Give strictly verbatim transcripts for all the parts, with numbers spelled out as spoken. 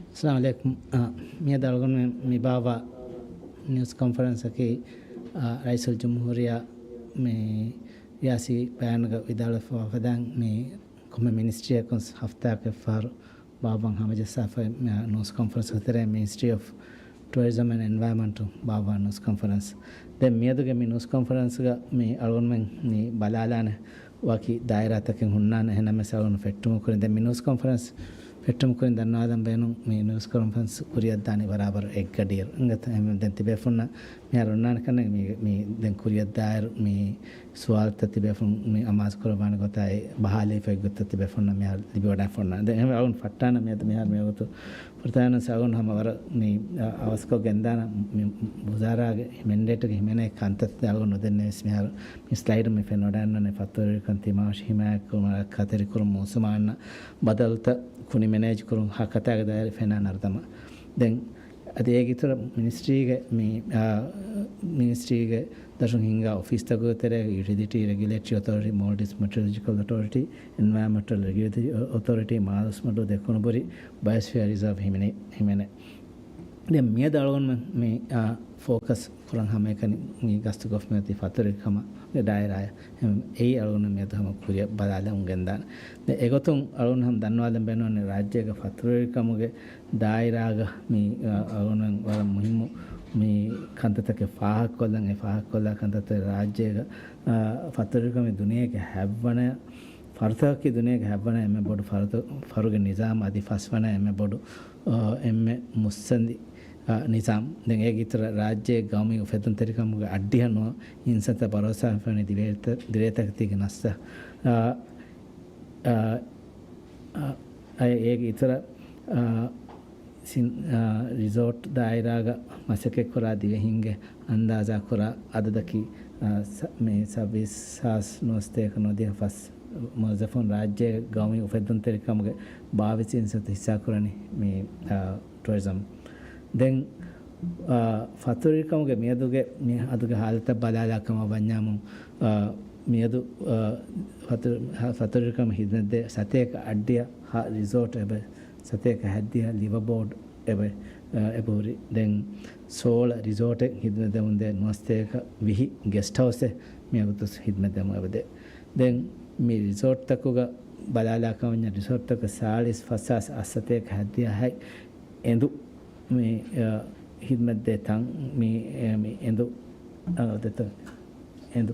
އައްސަލާމު ޢަލައިކުމް. އާ، މިއަދު އަޅުގަނޑުމެން މި ބާއްވާ ނިއުސް ކޮންފަރެންސަކީ، އާ، ރައީސުލްޖުމްހޫރިއްޔާ މި ރިޔާސީ ބަޔާނުގަ ވިދާޅުވެފަ ވަފަދައިން މި ކޮންމެ މިނިސްޓްރީއަކުން ހަފްތާއަކަށް އެއްފަހަރު ބާއްވަން ހަމަޖައްސާފައި ނިއުސް ކޮންފަރެންސްގެ ތެރޭ މިނިސްޓްރީ އޮފް ޓުއަރިޒަމް އެންޑް އެންވަޔަރމަންޓު ބާއްވާ ނިއުސް ކޮންފަރެންސް. ދެން މިއަދުގެ މި ނިއުސް ކޮންފަރެންސްގަ މި އަޅުގަނޑުމެން މި ބަލާލާނެ ވަކި ދާއިރާތަކެއް ހުންނާނެ. އެހެންނަމަވެސް އަޅުގަނޑު ފެއްޓުމު ކުރިން ދެން މި ނިއުސް ކޮންފަރެންސް ފެއްޓުމު ކުރިން ދަންނަވާލަން ބޭނުން މި ނިއުސް ކޮންފަރެންސް ކުރިއަށްދާނީ ބަރާބަރު އެއްގަޑިއިރު. އިނގޭތަ؟ އެހެން ދެން ތިބޭފުންނަށް މިހާރު އޮންނާނެ ކަންނޭނގެ މި، މި ދެން ކުރިއަށްދާއިރު މި ސުވާލުތައް ތިބޭފުން މި އަމާޒު ކުރައްވާނެ ގޮތާއި ބަހާލައިފައި ގޮތްތައް ތިބޭފުންނަށް މިހާރު ލިބިވަޑައިފަ އޮންނާނެ. ދެން އެހެން އަޅުން ފައްޓާނަ މިއަދު މިހާރު މިވަގުތު ފުރަތަމަ ވެސް އަޅުން ހަމަ ވަރަށް މި، އަ، އަވަސްކޮށް ގެންދާނަ މި ވުޒާރާގެ މެންޑޭޓުގެ ހިމެނޭ ކަންތައް އަޅުގަނޑު ނުދެންނެވިޔަސް މިހާރު މި ސްލައިޑުން މި ފެންވަޑައިގަންނާނެ ފަތުރުވެރިކަން ތިމާވެށި ހިމާޔަތްކުރުމަށް ކަތެރިކުރުން މޫސުމާންނަ ބަދަލުތައް ކުނި މެނޭޖް ކުރުން ހަ ކަތާގެ ދާއިރު ފެނާ ނަރުދަމާ. ދެން އަދި އޭގެ އިތުރަށް މިނިސްޓްރީގެ މި، އާ، މިނިސްޓްރީގެ ދަށުން ހިންގާ އޮފީސްތަކުގެ ތެރޭގަ ޔުޓިލިޓީ ރެގިއުލޭޓަރީ އޮތޯރިޓީ، މޯލްޑިވްސް މެޓްރޮލޮޖިކަލް އޮތޯރިޓީ، އެންވަޔަރމަންޓަލް ރެގިއުލޭޓަރީ އޮތޯރިޓީ، މާލެ މަޑު ދެކުނުބުރި ބަޔޮސްފިއަރ ރިޒާވް ހިމެނޭ، ހިމެނޭ. ދެން މިއަދު އަޅުގަނޑުމެން މި، އާ، ފޯކަސް ކުރަން ހަމައެކަނި މި ގަސްތުކޮށްފަ މިއޮތީ ފަތުރުވެރިކަމުގެ ދާއިރާއަށް. އެއީ އަޅުގަނޑު މިއަދު ހަމަ ކުރިއަށް ބަލާލަމުން ގެންދާނެ. ދެން އެގޮތުން އަޅުގަނޑު ހަމަ ދަންނަވާލަން ބޭނުންވަނީ ރާއްޖޭގެ ފަތުރުވެރިކަމުގެ ދާއިރާގަ މި، އަ، އަޅުގަނޑު ވަރަށް މުހިއްމު މި ކަންތައްތަކެއް ފާހަގަކޮށްލަން. އެ ފާހަގަކޮށްލާ ކަންތައްތައް ރާއްޖޭގަ، އަ، ފަތުރުވެރިކަމެއް ދުނިޔޭގެ ހަތްވަނަ ފަރުތަކަކީ ދުނިޔޭގެ ހަތްވަނަ އެންމެ ބޮޑު ފަރުތަ-، ފަރުގެ ނިޒާމް އަދި ފަސްވަނަ އެންމެ ބޮޑު، އަ، އެންމެ މުއްސަނދި، އަ، ނިޒާމް. ދެން އޭގެ އިތުރަށް ރާއްޖޭގެ ގައުމީ އުފެއްދުންތެރިކަމުގެ އައްޑިހަ ނުވަ އިންސަންތައް ބަރޯސާ ހިފެނި ދިވެހިރަ-، ދިވެހިތަކެތީގެ ނައްސަ، އަ، އަ، އަ، އޭގެ އިތުރަށް، އަ، ސިން-، އާ، ރިސޯޓް ދާއިރާގަ މަސައްކަތްކުރާ ދިވެހިންގެ އަންދާޒާކުރާ އަދަދަކީ، އާ، ސަ-، މި ސައްބީސް ހާސް ނުވަސަތޭކަ ނުވަދިހަ ފަސް މުވައްޒަފުން ރާއްޖޭގެ ގައުމީ އުފެއްދުންތެރިކަމުގެ ބާވީސް އިންސަތު ހިއްސާކުރަނީ މި، އާ، ޓުއަރިޒަމް. ދެން، އާ، ފަތުރުވެރިކަމުގެ މިއަދުގެ، މި އަދުގެ ހާލަތަށް ބަލާލާ ކަމަށް ވަންޏާމު، އާ، މިއަދު، އާ، ފަތުރު-، ހަ-، ފަތުރުވެރިކަމަށް ހިދުމަތްދޭ ސަތޭކަ އައްޑިހަ ހަ ރިސޯޓް އެބަ ސަތޭކަ ހައްދިހަ ލިވަބޯޑް އެބަ، އެބަހުރި. ދެން ސޯޅަ ރިސޯޓެއް ހިދުމަތްދެމުންދޭ ނުވަސަތޭކަ ވިހި ގެސްޓް ހައުސްއެއް މިވަގުތު ހިދުމަތްދެމުން އެބަދޭ. ދެން މި ރިސޯޓްތަކުގަ ބަލާލާކަމަށް ވަންޏާ ރިސޯޓްތަކަށް ސާޅީސް ފަސް ހާސް އަށް ސަތޭކަ ހައްދިހަ ހަތް އެނދު މި، އަ، ހިދުމަތްދޭ ތަން މި، އެ، މި އެނދު، އަ، ދެތަ-، އެނދު،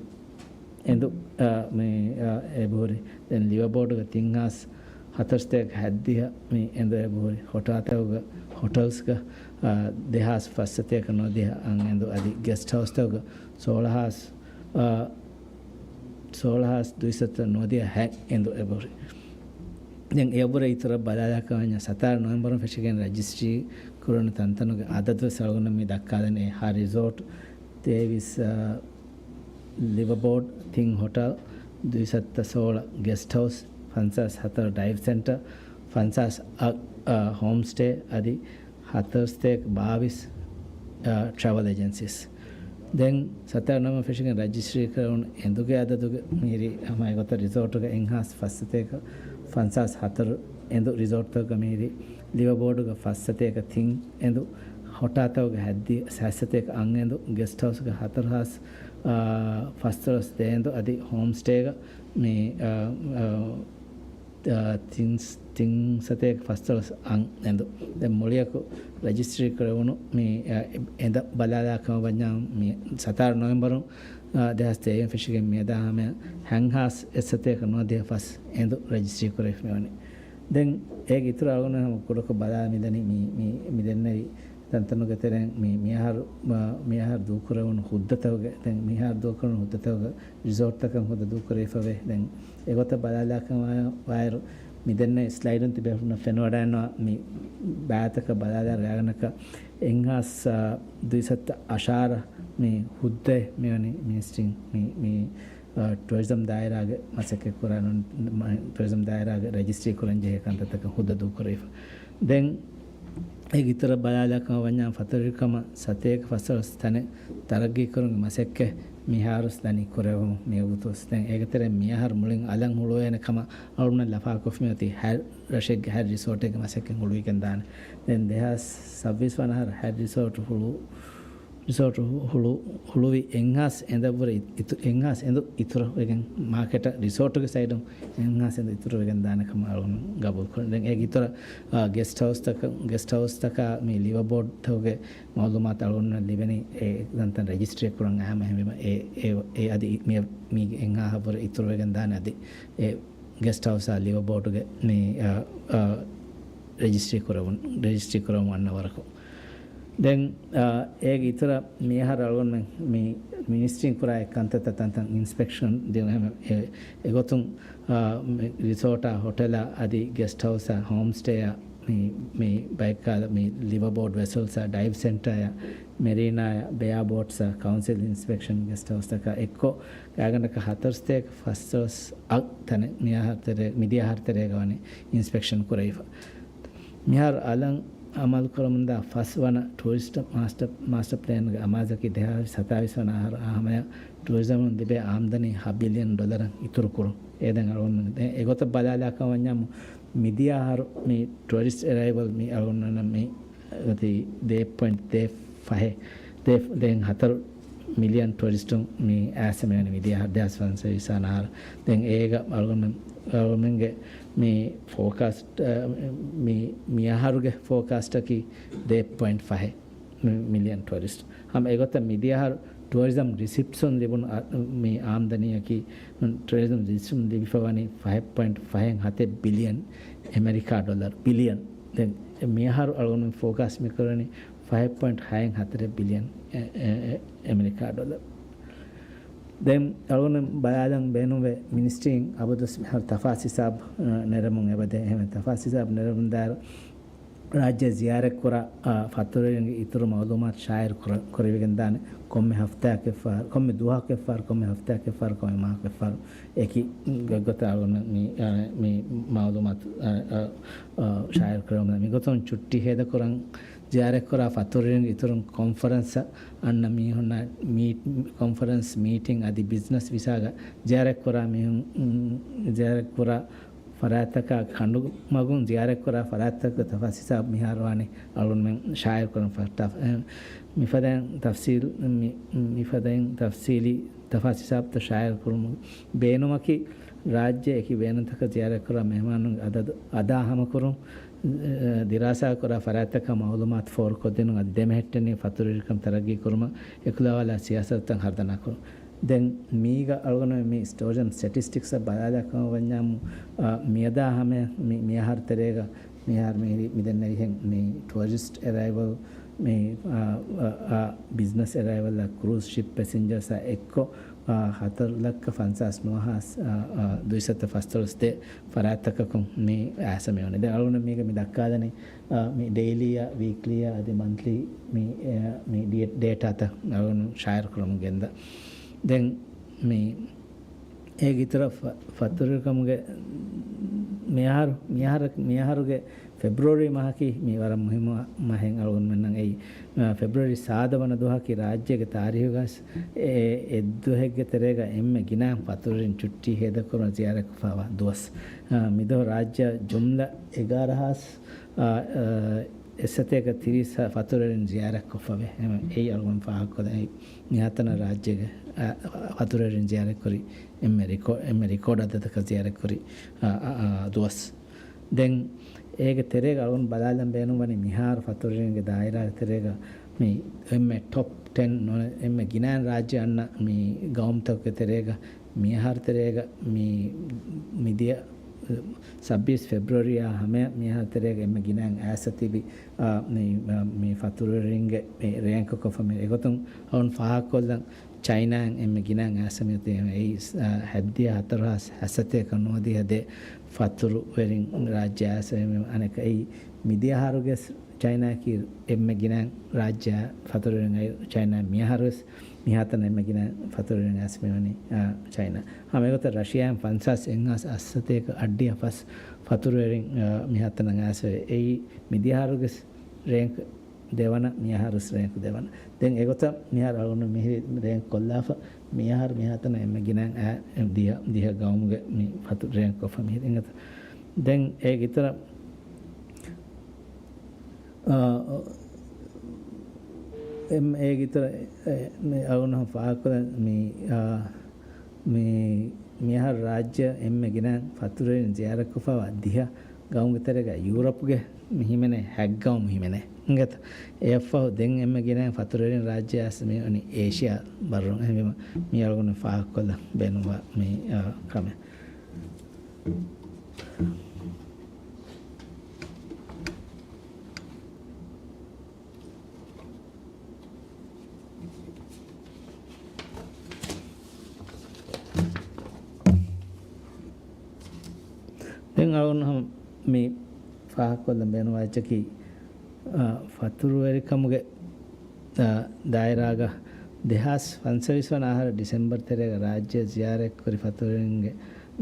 އެނދު، އަ، މި، އަ، އެބަހުރި. ދެން ލިވަބޯޑުގަ ތިން ހާސް ހަތަރުސަތޭކަ ހައްދިހަ މި އެނދު އެބަހުރި. ހޮޓާތަކުގަ، ހޮޓަލްސްގަ، އަ، ދެހާސް ފަސްސަތޭކަ ނުވަދިހަ އަށް އެނދު އަދި ގެސްޓް ހައުސްތަކުގަ ސޯޅަ ހާސް، އަ، ސޯޅަ ހާސް ދުއިސައްތަ ނުވަދިހަ ހަތް އެނދު އެބަހުރި. ދެން އެއަށްވުރެ އިތުރަށް ބަލާލާކަމަށް ވަންޏާ ސަތާރަ ނޮވެމްބަރުން ފެށިގެން ރަޖިސްޓްރީ ކުރުނު ތަންތަނުގެ އަދަދު ވެސް އަޅުގަނޑު މި ދައްކާލަނީ. ހަ ރިސޯޓް ތޭވީސް، އަ، ލިވަބޯޑް، ތިން ހޮޓަލް، ދުއިސައްތަ ސޯޅަ ގެސްޓް ހައުސް، ފަންސާސް ހަތަރު ޑައިވް ސެންޓަރ، ފަންސާސް އަށް، އަ، ހޯމް ސްޓޭ އަދި ހަތަރުސަތޭކަ ބާވީސް، އަ، ޓްރެވެލް އެޖެންސީސް. ދެން ސަތާރަ ނަމަ ފެށިގެން ރަޖިސްޓްރީ ކުރެވުނު އެނދުގެ އަދަދުގެ މިހިރީ ހަމަ އެގޮތަށް ރިސޯޓުގަ އެއްހާސް ފަސްސަތޭކަ ފަންސާސް ހަތަރު އެނދު ރިސޯޓްތަކުގަ މިހިރީ، ލިވަބޯޑުގަ ފަސްސަތޭކަ ތިން އެނދު، ހޮޓާތަކުގަ ހައްދި ސައްސަތޭކަ އަށް އެނދު، ގެސްޓް ހައުސްގަ ހަތަރު ހާސް، އާ، ފަސްދޮޅަސް ދޭ އެނދު އަދި ހޯމް ސްޓޭގަ މި، އާ، އާ، އާ، ތިން، ތިން ސަތޭކަ ފަސްދޮޅަސް އަށް އެނދު. ދެން މުޅިއަކު ރަޖިސްޓްރީ ކުރެވުނު މި، އާ، އެ-، އެނދަށް ބަލާލާ ކަމަށް ވަންޏާ މި ސަތާރަ ނޮވެމްބަރު، އާ، ދެހާސް ތޭވީސް ފެށިގެން މިއަދާ ހަމަޔަށް ހަތްހާސް އެއްސަތޭކަ ނުވަދިހަ ފަސް އެނދު ރަޖިސްޓްރީ ކުރެވިފަ މިވަނީ. ދެން އޭގެ އިތުރަށް އަޅުގަނޑު ހަމަ ކުޑަކޮށް ބަލާ މިދަނީ މި، މި، މި ދެންނެވި ތަންތަނުގެ ތެރެއިން މި، މިއަހަރު، މަ-، މިއަހަރު ދޫކުރެވުނު ހުއްދަތަކުގެ، ދެން މިހާރު ދޫކުރެވުނު ހުއްދަތަކުގެ ރިސޯޓްތަކަށް ހުއްދަ ދޫކުރެވިފަވޭ. ދެން އެގޮތަށް ބަލާލާކަމާ ވާއިރު، މި ދެންނެވި ސްލައިޑުން ތިބޭފުޅުންނަށް ފެނުވަޑައިންނަވާ މި ބާތަކަށް ބަލާލާ ގާގަނޑަކަށް އެއްހާސް ދުއިސައްތަ އަށާރަ މި ހުއްދައެއް މިވަނީ މިނިސްޓްރީން މި، މި، އ، ޓުއަރިޒަމް ދާއިރާގެ މަސައްކަތް ކުރާ ނޫން، މަ-، ޓުއަރިޒަމް ދާއިރާގެ ރަޖިސްޓްރީ ކުރަން ޖެހޭ ކަންތައްތަކަށް ހުއްދަ ދޫކުރެވިފަ. ދެން އޭގެ އިތުރަށް ބަލާލާ ކަމަށް ވަންޏާ ފަތުރުވެރިކަމަށް ސަތޭކަ ފަސްދޮޅަސް ތަނެއް ތަރައްގީ ކުރުމުގެ މަސައްކަތް މިހާރުސް ދަނީ ކުރެވުނު މިވަގުތުސް. ދެން އޭގެ ތެރެއިން މިއަހަރު މުޅިން އަލަށް ހުޅުވޭނެ ކަމަށް އަޅުގަނޑުމެން ލަފާކޮށްފި އޮތީ ހަތް ރަށެއްގެ ހަތް ރިސޯޓެއްގެ މަސައްކަތް ހުޅުވިގެން ދާނެ. ދެން ދެހާސް ސައްބީސް ވަނަ އަހަރު ހަތް ރިސޯޓު ހުޅު، ރިސޯޓު ހު-، ހުޅު، ހުޅުވި އެއްހާސް އެނދަށްވުރެ އި-، އިތު-، އެއްހާސް އެނދު އިތުރު ވެގެން މާކެޓަށް ރިސޯޓުގެ ސައިޑުން އެއްހާސް އެނދު އިތުރު ވެގެން ދާނެ ކަމަށް އަޅުގަނޑު ގަބޫލު ކުރަން. ދެން އޭގެ އިތުރަށް، އާ، ގެސްޓް ހައުސްތަކަށް، ގެސްޓް ހައުސްތަކާ މި ލިވަ ބޯޑްތަކުގެ މައުލޫމާތު އަޅުގަނޑު ލިބެނީ އެ ތަންތަން ރަޖިސްޓްރީ ކުރަން އައިމަ އެހެންވީމަ އެ، އެ، އެ އަދި މި، މީގެ އެއްހާހަށްވުރެ އިތުރުވެގެން ދާނެ އަދި އެ ގެސްޓް ހައުސާ ލިވަ ބޯޑުގެ މި، އާ، އާ، ރަޖިސްޓްރީ ކުރެވުން، ރަޖިސްޓްރީ ކުރަމުން އަންނަ ވަރަކު. ދެން، އާ، އޭގެ އިތުރަށް މިއަހަރު އަޅުގަނޑުމެން މި މިނިސްޓްރީން ކުރާ އެއް ކަންތައްތައް ތަންތަން އިންސްޕެކްޝަން ދިނުން އެ، އެގޮތުން، އާ، މި ރިސޯޓާ، ހޮޓެލާ އަދި ގެސްޓް ހައުސާ، ހޯމް ސްޓޭއާ، މި، މި ބައެއްކާލަ މި ލިވަ ބޯޑް ވެސަލްސާ، ޑައިވް ސެންޓާއާ، މެރީނާއާ، ބެއާ ބޯޓްސާ، ކައުންސިލް އިންސްޕެކްޝަން ގެސްޓް ހައުސްތަކާ އެއްކޮށް، ގާތްގަނޑަކަށް ހަތަރުސަތޭކަ ފަސްދޮޅަސް އަށް ތަނެއް މިއަހަރު ތެރޭ، މިދިޔަ އަހަރު ތެރޭގަ ވަނީ އިންސްޕެކްޝަން ކުރެވިފަ. މިހާރު އަލަށް އަމަލު ކުރަމުންދާ ފަސް ވަނަ ޓޫރިސްޓް މާސްޓަ، މާސްޓަ ޕްލޭންގެ އަމާޒަކީ ދެހާސް ސަތާވީސް ވަނަ އަހަރު އާ ހަމަޔަށް ޓޫރިޒަމުން ލިބޭ އާމްދަނީ ހަ ބިލިއަން ޑޮލަރަށް އިތުރު ކުރުން. އޭދެން އަޅުގަނޑު ދެ، އެގޮތަށް ބަލާލާކަށް ވަންޏާމު، މިދިޔަ އަހަރު މި ޓޫރިސްޓް އެރައިވަލް މި އަޅުގަނޑަށް މި އޮތީ ދެ ޕޮއިންޓް ދެ ފަހެއް، ދެ، ދެން ހަތަރު މިލިއަން ޓުއަރިސްޓުން މި އައިސް މިވަނީ މިދިޔަ ހަ، ދެހާސް ފަންސަވީސް އަހަރު. ދެން އޭގަ އަޅުގަނޑުމެން، އަޅުގަނޑުމެންގެ މި ފޯކާސްޓް، އަ، މި، މި އަހަރުގެ ފޯކާސްޓަކީ ދެ ޕޮއިންޓް ފަހެއް މި، މިލިއަން ޓުއަރިސްޓް. ހަމަ އެގޮތަށް މިދިޔަ އަހަރު ޓުއަރިޒަމް ރިސިޕްޓްސުން ލިބުނު އަ، މި އާމްދަނީއަކީ، ޓުއަރިޒަމް ރިސިޕްޓް ލިބިފަ ވަނީ ފަހެއް ޕޮއިންޓް ފަހެއް ހަތެއް ބިލިއަން އެމެރިކާ ޑޮލަރ، ބިލިއަން. ދެން މިއަހަރު އަޅުގަނޑު ފޯކާސްޓް މިކުރަނީ ފަހެއް ޕޮއިންޓް ހައެއް ހަތަރެއް ބިލިއަން އެ، އެ، އެ، އެމެރިކާ ޑޮލަރ. ދެން އަޅުގަނޑު ބަލާލަން ބޭނުންވޭ މިނިސްޓްރީން އަބަދުވެސް މިހާރު ތަފާސް ހިސާބު، އަ، ނެރެމުން އެބަދޭ. އެހެން ތަފާސް ހިސާބު ނެރެމުން ދާއިރު ރާއްޖެ ޒިޔާރަތްކުރާ، އާ، ފަތުރުވެރިންގެ އިތުރު މައުލޫމާތު ޝާއިރު ކުރ-، ކުރެވިގެންދާނެ. ކޮންމެ ހަފްތާއަކަށްފަހަރު، ކޮންމެ ދުވަހަކަށްފަހަރު، ކޮންމެ ހަފްތާއަކަށްފަހަރު، ކޮންމެ މަހަކަށްފަހަރު އެކި ގޮތްގޮތަށް އަޅުގަނޑު މި، އާ، މި މައުލޫމާތު، އާ، އާ، އާ، ޝާއިރު ކުރެވުމަށް. މިގޮތުން ޗުއްޓީ ހޭދަކުރަން ޒިޔާރަތްކުރާ ފަތުރުވެރިންގެ އިތުރުން ކޮންފަރެންސަށް އަންނަ މީހުންނާ މީ-، ކޮންފަރެންސް މީޓިން އަދި ބިޒްނަސް ވިސާގަ ޒިޔާރަތްކުރާ މީހުން، ޒިޔާރަތްކުރާ ފަރާތްތަކާ ކަނޑު މަގުން ޒިޔާރަތްކުރާ ފަރާތްތަކުގެ ތަފާސް ހިސާބު މިހާރު ވާނީ އަޅުގަނޑުމެން ޝާއިރު ކުރަން ފަ-، ތަފް-، އެ، މިފަދައިން ތަފްސީލް، މި-، މިފަދައިން ތަފްސީލީ ތަފާސް ހިސާބުތައް ޝާއިރު ކުރުމުގެ ބޭނުމަކީ، ރާއްޖެ އެކި ބޭނުންތަކަށް ޒިޔާރަތްކުރާ މެހެމާނުންގެ އަދަދު އަދާ ހަމަކުރުން، އެ، ދިރާސާކުރާ ފަރާތްތަކަށް މައުލޫމާތު ފޯރުކޮށްދިނުން އަދި ދެމެހެއްޓެނީ ފަތުރުވެރިކަން ތަރައްގީކުރުމަށް އެކުލަވާލާ ސިޔާސަތުތައް ހަރުދަނާކުރުން. ދެން މީގަ އަޅުގަނޑު މި ސްޓޯރިޒަމް ސްޓެޓިސްޓިކްސްއަށް ބަލާލާ ކަމަށް ވަންޏާމު، އާ، މިއަދާ ހަމަޔަށް މި، މިއަހަރު ތެރޭގަ، މިއަހަރު މި، މިދެންނެވިހެން މި ޓުއަރިސްޓް އެރައިވަލް، މި، އާ، އާ، އާ، ބިޒްނަސް އެރައިވަލްއާ ކްރޫޒް ޝިޕް ޕެސެންޖަރސްއާ އެއްކޮށް، އާ، ހަތަރު ލައްކަ ފަންސާސް ނުވަ ހާސް، އާ، އާ، ދުއިސައްތަ ފަސްދޮޅަސް ދޭއް ފަރާތްތަކަކުން މި އައިސް މިވަނީ. ދެން އަޅުގަނޑު މީގަ މި ދައްކާލަނީ، އާ، މި ޑެއިލީއާ، ވީކްލީއާ އަދި މަންތްލީ މި، އެ، މި ޑި-، ޑޭޓާތައް އަޅުގަނޑު ޝާއިރު ކުރަމުން ގެންދާ. ދެން މި އޭގެ އިތުރަށް ފަ-، ފަތުރުވެރިކަމުގެ މިއަހަރު، މިއަހަރަ-، މިއަހަރުގެ ފެބްރުއަރީ މަހަކީ މި ވަރަށް މުހިއްމު މަހެއް އަޅުގަނޑުމެންނަށް އެއީ. އާ، ފެބްރުއަރީ ސާދަ ވަނަ ދުވަހަކީ ރާއްޖޭގެ ތާރީހުގަސް އެ އެއްދުވަހެއްގެ ތެރޭގަ އެންމެ ގިނައިން ފަތުރުވެރިން ޗުއްޓީ ހޭދަކުރުން ޒިޔާރަތްކޮށްފައިވާ ދުވަސް. އާ، މިދުވަހު ރާއްޖެ ޖުމްލަ އެގާރަ ހާސް، އާ، އާ، އެއްސަތޭކަ ތިރީސް ފަތުރުވެރިން ޒިޔާރަތްކޮށްފަވޭ. އެ-، އެއީ އަޅުގަނޑު ފާހަގަކޮށްލަން އެއީ މިހާތަނަށް ރާއްޖޭގެ، އާ، ފަތުރުވެރިން ޒިޔާރަތްކުރި އެންމެ ރިކޯ-، އެންމެ ރިކޯޑް އަދަދަކަށް ޒިޔާރަތްކުރި، އާ، އާ، އާ، ދުވަސް. ދެން އޭގެ ތެރޭގަ އަޅުގަނޑު ބަލާލަން ބޭނުންވަނީ މިހާރު ފަތުރުވެރިންގެ ދާއިރާގެ ތެރޭގަ މި އެންމެ ޓޮޕް ޓެން ނޫނީ އެންމެ ގިނައިން ރާއްޖެ އަންނަ މި ގައުމުތަކުގެ ތެރޭގަ މިއަހަރު ތެރޭގަ މި މިދިޔަ ސައްބީސް ފެބްރުއަރީއާ ހަމަޔަށް މިއަހަރު ތެރޭގަ އެންމެ ގިނައިން އައިސް ތިބި، އާ، މި، މި ފަތުރުވެރިންގެ ރޭންކު ކޮށްފަ މި އެގޮތުން އަޅުން ފާހަގަކޮށްލަން ޗައިނާއިން އެންމެ ގިނައިން އައިސް މިއޮތީ އެއީ، އާ، ހަތްދިހަ ހަތަރު ހާސް ހަތްސަތޭކަ ނުވަދިހަ ދޭއް ފަތުރުވެރިން ރާއްޖެ އައިސް އަނެކަ އެއީ މިދިޔަ އަހަރުގެ ޗައިނާއަކީ އެންމެ ގިނައިން ރާއްޖެ ފަތުރުވެރިން އައި ޗައިނާ މިއަހަރުވެސް މިހާތަނަށް އެންމެ ގިނަ ފަތުރުވެރިން އައިސް މިވަނީ، އާ، ޗައިނާ. ހަމަ އެގޮތަށް ރަޝިޔާއިން ފަންސާސް އެއްހާސް އަށްސަތޭކަ އަށްޑިހަ ފަސް ފަތުރުވެރިން، އާ، މިހާތަނަށް އައިސް އެއީ މިދިޔަ އަހަރުގެ ރޭންކް ދެވަނަ، މިއަހަރު ވެސް ރޭންކު ދެވަނަ. ދެން އެގޮތަށް މިހާރު އަޅުގަނޑު މިހިރީ ރޭންކު ކޮށްލާފަ، މިއަހަރު މިހާތަނަށް އެންމެ ގިނައިން އައި ދިހަ، ދިހަ ގައުމުގެ މި ފަތުރު ރޭންކު ކޮށްފަ މިހިރީ އިނގޭތަ. ދެން އޭގެ އިތުރަށް، އާ، އެން-، އޭގެ އިތުރަށް، އެ، މި އަޅުގަނޑު ފާހަގަކޮށްލަން މި، އާ، މި، މިއަހަރު ރާއްޖެ އެންމެ ގިނައިން ފަތުރުވެރިން ޒިޔާރަތްކޮށްފައިވާ ދިހަ ގައުމުގެ ތެރޭގަ ޔޫރަޕްގެ މި ހިމެނޭ ހަތް ގައުމު ހިމެނޭ. އިނގޭތަ؟ އެއަށްފަހު ދެން އެންމެ ގިނައިން ފަތުރުވެރިން ރާއްޖެ އައިސް މި ވަނީ އޭޝިއާ ބައްރުން. އެހެންވީމަ، މި އަޅުގަނޑު ފާހަގަކޮށްލަން ބޭނުންވާ މި، އާ، ކަމެއް. ދެން އަޅުގަނޑު ހަމަ މި ފާހަގަކޮށްލަން ބޭނުންވާ އެއްޗަކީ، އާ، ފަތުރުވެރިކަމުގެ، އާ، ދާއިރާގަ ދެހާސް ފަންސަވީސް ވަނަ އަހަރު ޑިސެމްބަރު ތެރޭގަ ރާއްޖެ ޒިޔާރަތްކުރި ފަތުރުވެރިންގެ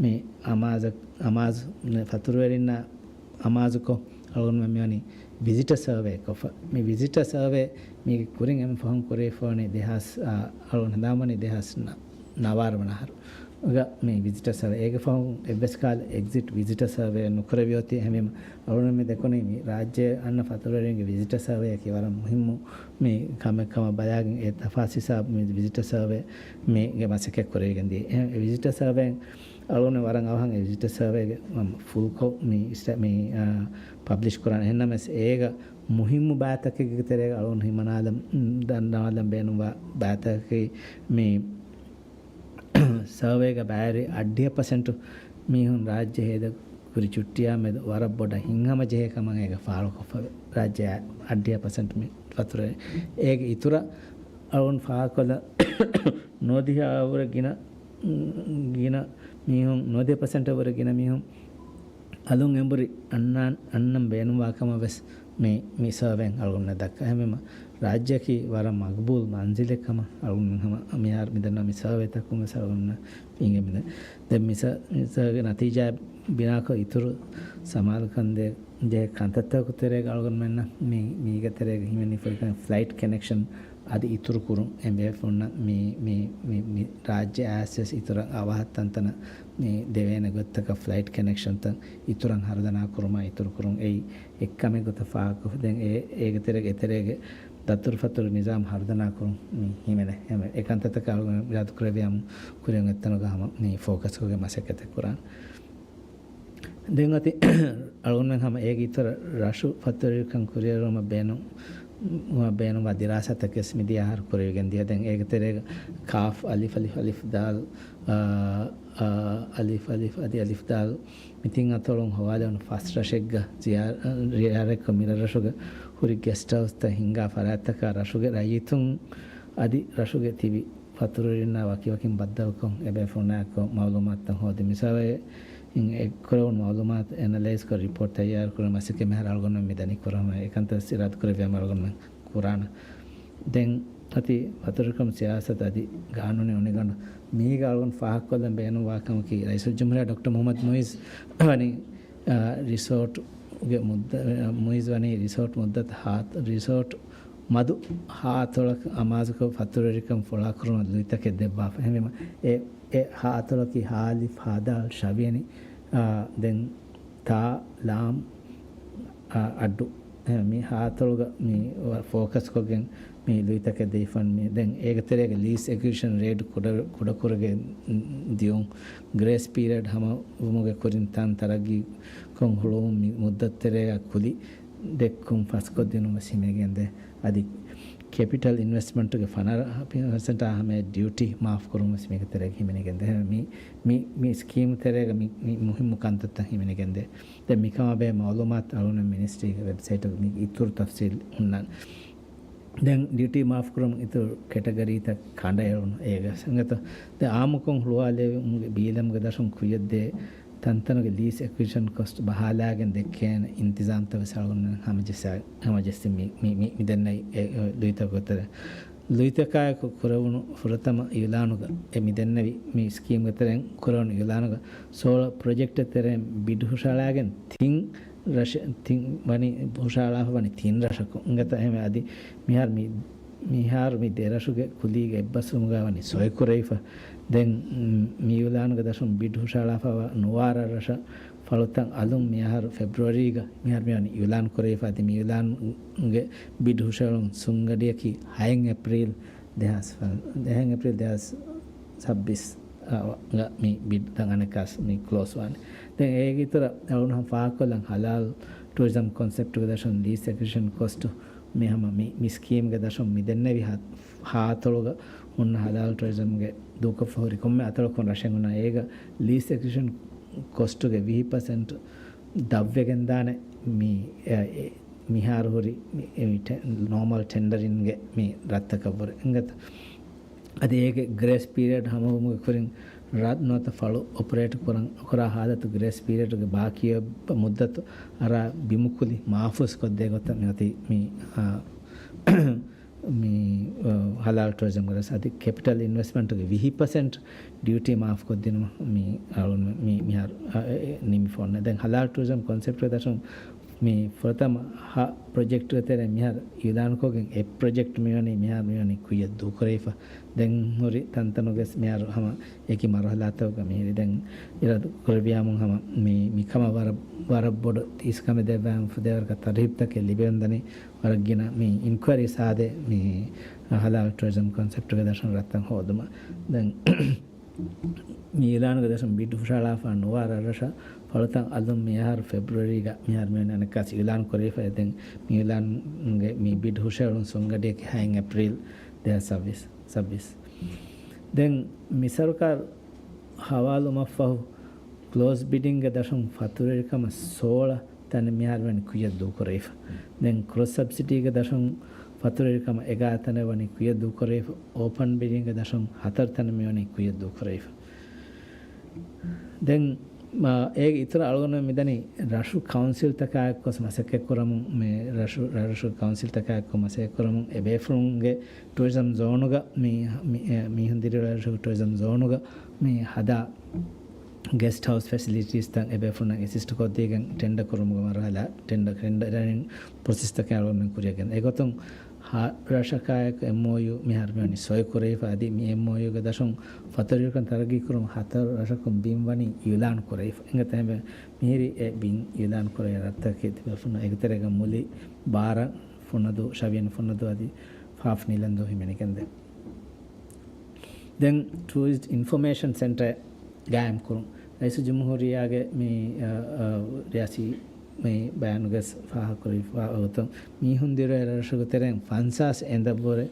މި އަމާޒަށް، އަމާޒު، ފަތުރުވެރިންނާ އަމާޒުކޮށް، އަޅުގަނޑުމެން މިވަނީ ވިޒިޓަ ސަރވޭ ކޮށްފަ. މި ވިޒިޓަ ސަރވޭ މީގެ ކުރިން އެންމެ ފަހުން ކުރެވިފަވަނީ ދެހާސް، އާ، އަޅުގަނޑު ހަނދާންވަނީ ދެހާސް ނަ-، ނަވާރަ ވަނަ އަހަރު. ގަ މި ވިޒިޓަ ސަރވޭ. އޭގެ ފަހުން އެއްވެސް ކާލަ އެގްޒިޓް ވިޒިޓަ ސަރވޭ ނުކުރެވިއޮތީ. އެހެންވީމަ، އަޅުގަނޑު މި ދެކުނީ މި ރާއްޖެ އަންނަ ފަތުރުވެރިންގެ ވިޒިޓަ ސަރވޭއަކީ ވަރަށް މުހިއްމު މި ކަމެއް ކަމަށް ބަލާގެން އެ ތަފާސް ހިސާބު މި ވިޒިޓަ ސަރވޭ މީގެ މަސައްކަތް ކުރެވިގެން ދިޔަ. އެ ވިޒިޓަ ސަރވޭ އަޅުގަނޑު ވަރަށް އަވަހަށް އެ ވިޒިޓަ ސަރވޭގެ ފުލްކޮށް މި އިސްޓަ-، މި، އާ، ޕަބްލިޝް ކުރާނެ. އެހެންނަމަވެސް އޭގަ މުހިއްމު ބައިތަކެއްގެ ތެރޭގަ އަޅުގަނޑު ހިމަނާލަން، ދަންނަވާލަން ބޭނުންވާ ބައިތަކަކީ މި ސަރވޭގަ ބައިވެރި އަށްޑިހަ ޕަސެންޓު މީހުން ރާއްޖެ ހޭދަ ކުރި ޗުއްޓިއާ މެދު ވަރަށް ބޮޑަށް ހިތްހަމަޖެހޭ ކަމަށް އޭގަ ފާޅުކޮށްފަ ރާއްޖެ އަށްޑިހަ ޕަސެންޓު މި ފަތުރުވެރި. އޭގެ އިތުރަށް އަޅުގަނޑު ފާހަގަކޮށްލަން ނުވަދިހައަށްވުރެ ގިނަ، ގިނަ މީހުން، ނުވަދިހަ ޕަސެންޓަށްވުރެ ގިނަ މީހުން އަލުން އެނބުރި އަންނާން، އަންނަން ބޭނުންވާ ކަމަށް ވެސް މި، މި ސަރވޭން އަޅުގަނޑުމެން ދައްކާ. އެހެންވީމަ، ރާއްޖެއަކީ ވަރަށް މަގްބޫލް މަންޒިލެއް ކަމަށް އަޅުގަނޑުމެން ހަމަ މިހާރު މިދަންނަވާ މި ސަރވޭތަކުން ވެސް އަޅުގަނޑުމެން ފިނގެމިދެން. ދެން މި ސަ-، މި ސަރވޭގެ ނަތީޖާ ބިނާކޮށް އިތުރު ސަމާލުކަން ދޭ ޖެހޭ ކަންތައްތަކު ތެރޭގަ އަޅުގަނޑުމެންނަށް މި، މީގެ ތެރޭގަ ހިމެނި ފުރިކަން ފްލައިޓް ކަނެކްޝަން އަދި އިތުރު ކުރުން އެ ބޭފުޅުންނަށް މި، މި، މި، މި ރާއްޖެ އައިސް ވެސް އިތުރަށް އަވަހަށް ތަންތަނަށް މި ދެވޭނެ ގޮތްތަކަށް ފްލައިޓް ކަނެކްޝަންތައް އިތުރަށް ހަރުދަނާ ކުރުމާ އިތުރު ކުރުން އެއީ އެއްކަމެއް ގޮތަށް ފާހަގަކޮށްފަ ދެން އެ، އޭގެ ތެރޭގަ އެތެރޭގެ ދަތުރުފަތުރު ނިޒާމް ހަރުދަނާ ކުރުން މި ހިމެނޭ. އެ ކަންތައްތަކަށް އަޅުގަނޑު އިރާދަކުރެއްވިޔާމު ކުރިން އެތަނުގަ ހަމަ މި ފޯކަސްކޮށްގެން މަސައްކަތެއް ކުރާނެ. ދެން އަދި އަޅުގަނޑުމެން ހަމަ އޭގެ އިތުރަށް ރަށު ފަތުރުވެރިކަން ކުރިއެރުމަށް ބޭނުން، ބޭނުންވާ ދިރާސާތަކެއް މިދިޔަ އަހަރު ކުރެވިގެން ދިޔަ. ދެން އޭގެ ތެރޭގަ ކާފް އަލިފް އަލިފް އަލިފް ދާލް، އާ، އާ، އަލިފް އަލިފް އަދި އަލިފް ދާލް މި ތިން އަތޮޅުން ހޮވާލެވުނު ފަސް ރަށެއްގަ ޒިޔާ-، ޒިޔާރަތްކޮށް މިރަށްރަށުގަ ހުރި ގެސްޓް ހައުސްތައް ހިންގާ ފަރާތްތަކާ ރަށުގެ ރައްޔިތުން އަދި ރަށުގެ ތިބި ފަތުރުވެރިންނާ ވަކިވަކިން ބައްދަލުކޮށް އެބޭފުޅުންނާއެކު މައުލޫމާތުތައް ހޯދި މިސާލަށް އެއްކުރެވުނު މައުލޫމާތު އެނަލައިޒްކޮށް ރިޕޯޓް ތައްޔާރުކުރުމަށް މަސައްކަތް މިހާރު އަޅުގަނޑުމެން މި ދަނީ ކުރަމުން އެކަންތައް އިރާދަކުރެއްވިޔާމު އަޅުގަނޑުމެން ކުރާނަ. ދެން އަދި ފަތުރުވެރިކަމު ސިޔާސަތު އަދި ގާނޫނީ އޮނިގަނޑު މީގަ އަޅުގަނޑު ފާހަގަކޮށްލަން ބޭނުންވާ ކަމަކީ، ރައީސުލްޖުމްހޫރިއްޔާ ޑޮކްޓަރ މުހައްމަދު މުއިއްޒު ވަނީ، އާ، ރިސޯޓުގެ މުއްދަ-، މުއިއްޒު ވަނީ ރިސޯޓް މުއްދަތު ހާ-، ރިސޯޓް މަދު ހާ އަތޮޅަކަށް އަމާޒުކޮށް ފަތުރުވެރިކަން ފުޅާކުރުމަށް ލުއިތަކެއް ދެއްވާފަ. އެހެންވީމަ، އެ، އެ ހާ އަތޮޅަކީ ހާ އަލިފް، ހާ ދާލް، ޝަވިޔަނި، އާ، ދެން ތާ، ލާމް، އާ، އައްޑު. އެ، މި ހާ އަތޮޅުގަ މި ފޯކަސްކޮށްގެން މި ލުއިތަކެއް ދެވިފަން މި. ދެން އޭގެ ތެރޭގަ ލީސް އެކުއިޒިޝަން ރޭޓް ކުޑަ-، ކުޑަކުރެގެން ދިޔުން، ގްރޭސް ޕީރިއަޑް ހަމަވުމުގެ ކުރިން ތަން ތަރައްގީކޮށް ހުޅުވުން މި މުއްދަތު ތެރޭގަ ކުލި ދެއްކުން ފަސްކޮށްދިނުން ވެސް ހިމެނިގެންދޭ. އަދި ކެޕިޓަލް އިންވެސްޓްމަންޓުގެ ފަނަރަ ޕަސެންޓާ ހަމަޔަށް ޑިއުޓީ މާފްކުރުން ވެސް މީގެ ތެރޭގަ ހިމެނިގެންދޭ. މި، މި، މި ސްކީމް ތެރޭގަ މި، މި މުހިއްމު ކަންތައްތައް ހިމެނިގެންދޭ. ދެން މިކަމާ ބެހޭ މައުލޫމާތު އަޅުގަނޑު މިނިސްޓްރީގެ ވެބްސައިޓުގަ މި އިތުރު ތަފްސީލް ހުންނާނެ. ދެން ޑިއުޓީ މާފްކުރުމުން އިތުރު ކެޓަގަރީތައް ކަނޑައެޅުނު އޭގަ ސަނގަތު. ދެން އާއްމުކޮށް ހުޅުވާލެވުމުގެ ބީލަމުގެ ދަށުން ކުއްޔަށްދޭ ތަންތަނުގެ ލީސް އެކުއިޒިޝަން ކޮސްޓް ބަހާލާގެން ދެއްކޭނެ އިންތިޒާމްތައް ވެސް އަޅުގަނޑުމެން ހަމަޖެއްސާ-، ހަމަޖެއްސި މި، މި، މި، މި ދެންނެވި އެ، އެ، ލުއިތަކުގެ ތެރޭ. ލުއިތަކާއެކު ކުރެވުނު ފުރަތަމަ އިއުލާނުގަ، އެ މި ދެންނެވި މި ސްކީމްގެ ތެރެއިން ކުރެވުނު އިއުލާނުގަ ސޯލާ ޕްރޮޖެކްޓް ތެރެއިން ބިޑް ހުށަހަޅާގެން ތިން ރަށެއް ތިން ވަނީ ހުށަހަޅާފަ ވަނީ ތިން ރަށަކުން. އިނގޭތަ އެހެންވެ އަދި މިހާރު މި، މިހާރު މި ދެ ރަށުގެ ކުލީގެ އެއްބަސްވުމުގަ ވަނީ ސޮއި ކުރެވިފަ. ދެން މި އިއުލާނުގެ ދަށުން ބިޑް ހުށަހަޅާފަ ނުވާ ރަށްރަށަށް ފަޅުތައް އަލުން މިއަހަރު ފެބްރުއަރީގަ މިހާރު މިވަނީ އިއުލާން ކުރެވިފަ. އަދި މި އިއުލާންގެ ބިޑް ހުށަހެޅުން ސުންގަޑިއަކީ ހައެއް އޭޕްރީލް ދެހާސް ފަ-، ހައެއް އޭޕްރީލް ދެހާސް ސައްބީސް ގަ މި ބިޑްތައް އަނެއްކާސް މި ކްލޯސް ވާނެ. ދެން އޭގެ އިތުރަށް އަޅުގަނޑު ފާހަގަކޮށްލަން ހަލާލް ޓޫރިޒަމް ކޮންސެޕްޓުގެ ދަށުން ލީސް އެކުއިޒިޝަން ކޮސްޓު މި ހަމަ މި، މި ސްކީމްގެ ދަށުން މި ދެންނެވި ހަ-، ހާ އަތޮޅުގަ ހުންނަ ހަލާލް ޓޫރިޒަމްގެ ދޫކޮށްފަ ހުރި ކޮންމެ އަތޮޅަކުން ރަށެއް ހުންނަ އޭގަ ލީސް އެކުއިޒިޝަން ކޮސްޓުގެ ވިހި ޕަސެންޓް ދަށްވެގެންދާނެ މި، އެ، އެ، މިހާރު ހުރި މި، އެ، ޓެ-، ނޯމަލް ޓެންޑަރިންގެ މި ރަށްތަކަށްވުރެ. އިނގޭތަ؟ އަދި އޭގެ ގްރޭސް ޕީރިއަޑް ހަމަވުމުގެ ކުރިން ރަށް ނުވަތަ ފަޅު އޮޕަރޭޓް ކުރަން، ކުރާ ހާލަތު ގްރޭސް ޕީރިއަޑުގެ ބާކީ މުއްދަތު އަރާ ބިމުކުލި މާފޫސް ކޮށްދޭ ގޮތަށް މިއޮތީ މި، އާ، މި، އާ، ހަލާލް ޓޫރިޒަމްގެ ރަށް. އަދި ކެޕިޓަލް އިންވެސްޓްމަންޓުގެ ވިހި ޕަސެންޓް ޑިއުޓީ މާފް ކޮށްދިނުމަށް މި އަޅުން މި، މިހާރު، އާ، އެ، އެ، ނިމިފަ އޮންނަ. ދެން ހަލާލް ޓޫރިޒަމް ކޮންސެޕްޓްގެ ދަށުން މި ފުރަތަމަ ހަ ޕްރޮޖެކްޓްގެ ތެރެއިން މިހާރު އިއުލާންކޮށްގެން އެއް ޕްރޮޖެކްޓް މިވަނީ މިހާރު މިވަނީ ކުއްޔަށް ދޫކުރެވިފަ. ދެން ހުރި ތަންތަނުގެ މިހާރު ހަމަ އެކި މަރުހަލާތަކުގަ މިހިރި. ދެން އިރާދަ ކުރެއްވިޔާމުން ހަމަ މި، މިކަމަށް ވަރަށް، ވަރަށް ބޮޑު އިސްކަމެއް ދެއްވާ ފުދޭވަރަކަށް ތަރުހީބުތަކެއް ލިބެވެންދަނީ. ވަރަށް ގިނަ މި އިންކުއަރީސް އާދޭ މި ހަލާލް ޓޫރިޒަމް ކޮންސެޕްޓްގެ ދަށުން ރަށްތައް ހޯދުމަށް. ދެން މި އިއުލާނުގެ ދަށުން ބިޑް ހުށަހަޅާފަ ނުވާ ރަށްރަށަށް ފަޅުތައް އަލުން މިއަހަރު ފެބްރުއަރީގަ މިހާރު މިވަނީ އަނެއްކާސް އިއުލާން ކުރެވިފައި. ދެން މި އިއުލާންގެ މި ބިޑް ހުށަހެޅުން ސުންގަޑިއަކީ ހައެއް އޭޕްރީލް ދެހާސް ސައްބީސް، ސައްބީސް. ދެން މި ސަރުކާރު ހަވާލުވުމަށްފަހު ކްލޯސް ބިޑިންގ ދަށުން ފަތުރުވެރިކަމަށް ސޯޅަ ތަނެއް މިހާރު ވަނީ ކުއްޔަށް ދޫކުރެވިފަ. ދެން ކްރޮސް ސަބްސިޑީގެ ދަށުން ފަތުރުވެރިކަމަށް އެގާރަ ތަނެއް ވަނީ ކުއްޔަށް ދޫކުރެވިފަ. އޯޕަން ބިޑިންގ ދަށުން ހަތަރު ތަނެއް މިވަނީ ކުއްޔަށް ދޫކުރެވިފަ. ދެން، މާ، އޭގެ އިތުރަށް އަޅުގަނޑު މިދަނީ ރަށު ކައުންސިލްތަކާއެއްކޮށް މަސައްކަތްކުރަމުން، މި ރަށު، ރަށްރަށު ކައުންސިލްތަކާއެއްކޮށް މަސައްކަތްކުރަމުން އެ ބޭފުޅުންގެ ޓޫރިޒަމް ޒޯނުގަ މި، މި، އެ، މީހުން ދިރިއުޅޭ ރަށުގެ ޓޫރިޒަމް ޒޯނުގަ މި ހަދާ ގެސްޓް ހައުސް ފެސިލިޓީސްތައް އެބޭފުޅުންނަށް އެސިސްޓް ކޮށްދީގެން ޓެންޑަ ކުރުމުގެ މަރުހަލާ، ޓެންޑަ، ޓެންޑަރިން ޕްރޮސެސްތަކެއް އަޅުގަނޑުމެން ކުރިއަށް ގެންދާ. އެގޮތުން ހަ ރަށަކާއެކު އެމްއޯޔޫ މިހާރު މިވަނީ ސޮއި ކުރެވިފަ. އަދި މި އެމްއޯޔޫގެ ދަށުން ފަތުރުވެރިކަން ތަރައްގީ ކުރުމަށް ހަތަރު ރަށަކުން ބިން ވަނީ އިއުލާން ކުރެވިފަ. އެނގޭތަ އެހެންވެ މިހިރީ އެ ބިން އިއުލާން ކުރެވޭ ރަށްތަކެއް ތިބޭފުޅުން. އޭގެ ތެރޭގަ މުލި، ބާރަ، ފުނަދޫ، ޝަވިޔަނި ފުނަދޫ އަދި ފާފް ނީލަންދޫ ހިމެނިގެންދޭ. ދެން ޓޫރިސްޓް އިންފޮމޭޝަން ސެންޓަރ ގާއިމް ކުރުން. ރައީސުލްޖުމްހޫރިއްޔާގެ މި، އަ، އަ، ރިޔާސީ މި ބަޔާނުގަސް ފާހަގަކުރެވިފަ އޮތުން މީހުން ދިރުވެ ރަށުގެ ތެރެއިން ފަންސާސް އެނދަށްވުރެ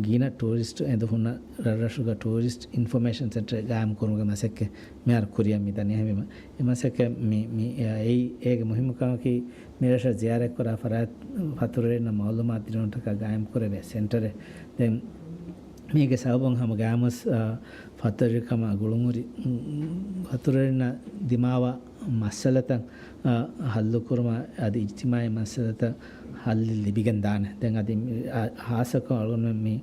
ގިނަ ޓޫރިސްޓް އެނދު ހުންނަ ރަށްރަށުގަ ޓޫރިސްޓް އިންފޮމޭޝަން ސެންޓަރ ގާއިމް ކުރުމުގެ މަސައްކަތް މިހާރު ކުރިއަށް މިދަނީ. އެހެންވީމަ އެ މަސައްކަތް މި، މި، އެ، އެއީ އޭގެ މުހިއްމު ކަމަކީ މި ރަށަށް ޒިޔާރަތްކުރާ ފަރާތް ފަތުރުވެރިންނަށް މައުލޫމާތު ދިނުންތަކާ ގާއިމް ކުރެވޭ ސެންޓަރެއް. ދެން މީގެ ސަބަބުން ހަމަ ގާމުސް، އާ، ފަތުރުވެރިކަމާ ގުޅުންހުރި، މް، ފަތުރުވެރިންނަށް ދިމާވާ މައްސަލަތައް، އާ، ހައްލުކުރުމަށް އަދި އިޖްތިމާއީ މައްސަލަތައް ހައްލެއް ލިބިގެން ދާނެ. ދެން އަދި މި، އާ، ހާއްސަކޮށް އަޅުގަނޑުމެން މި،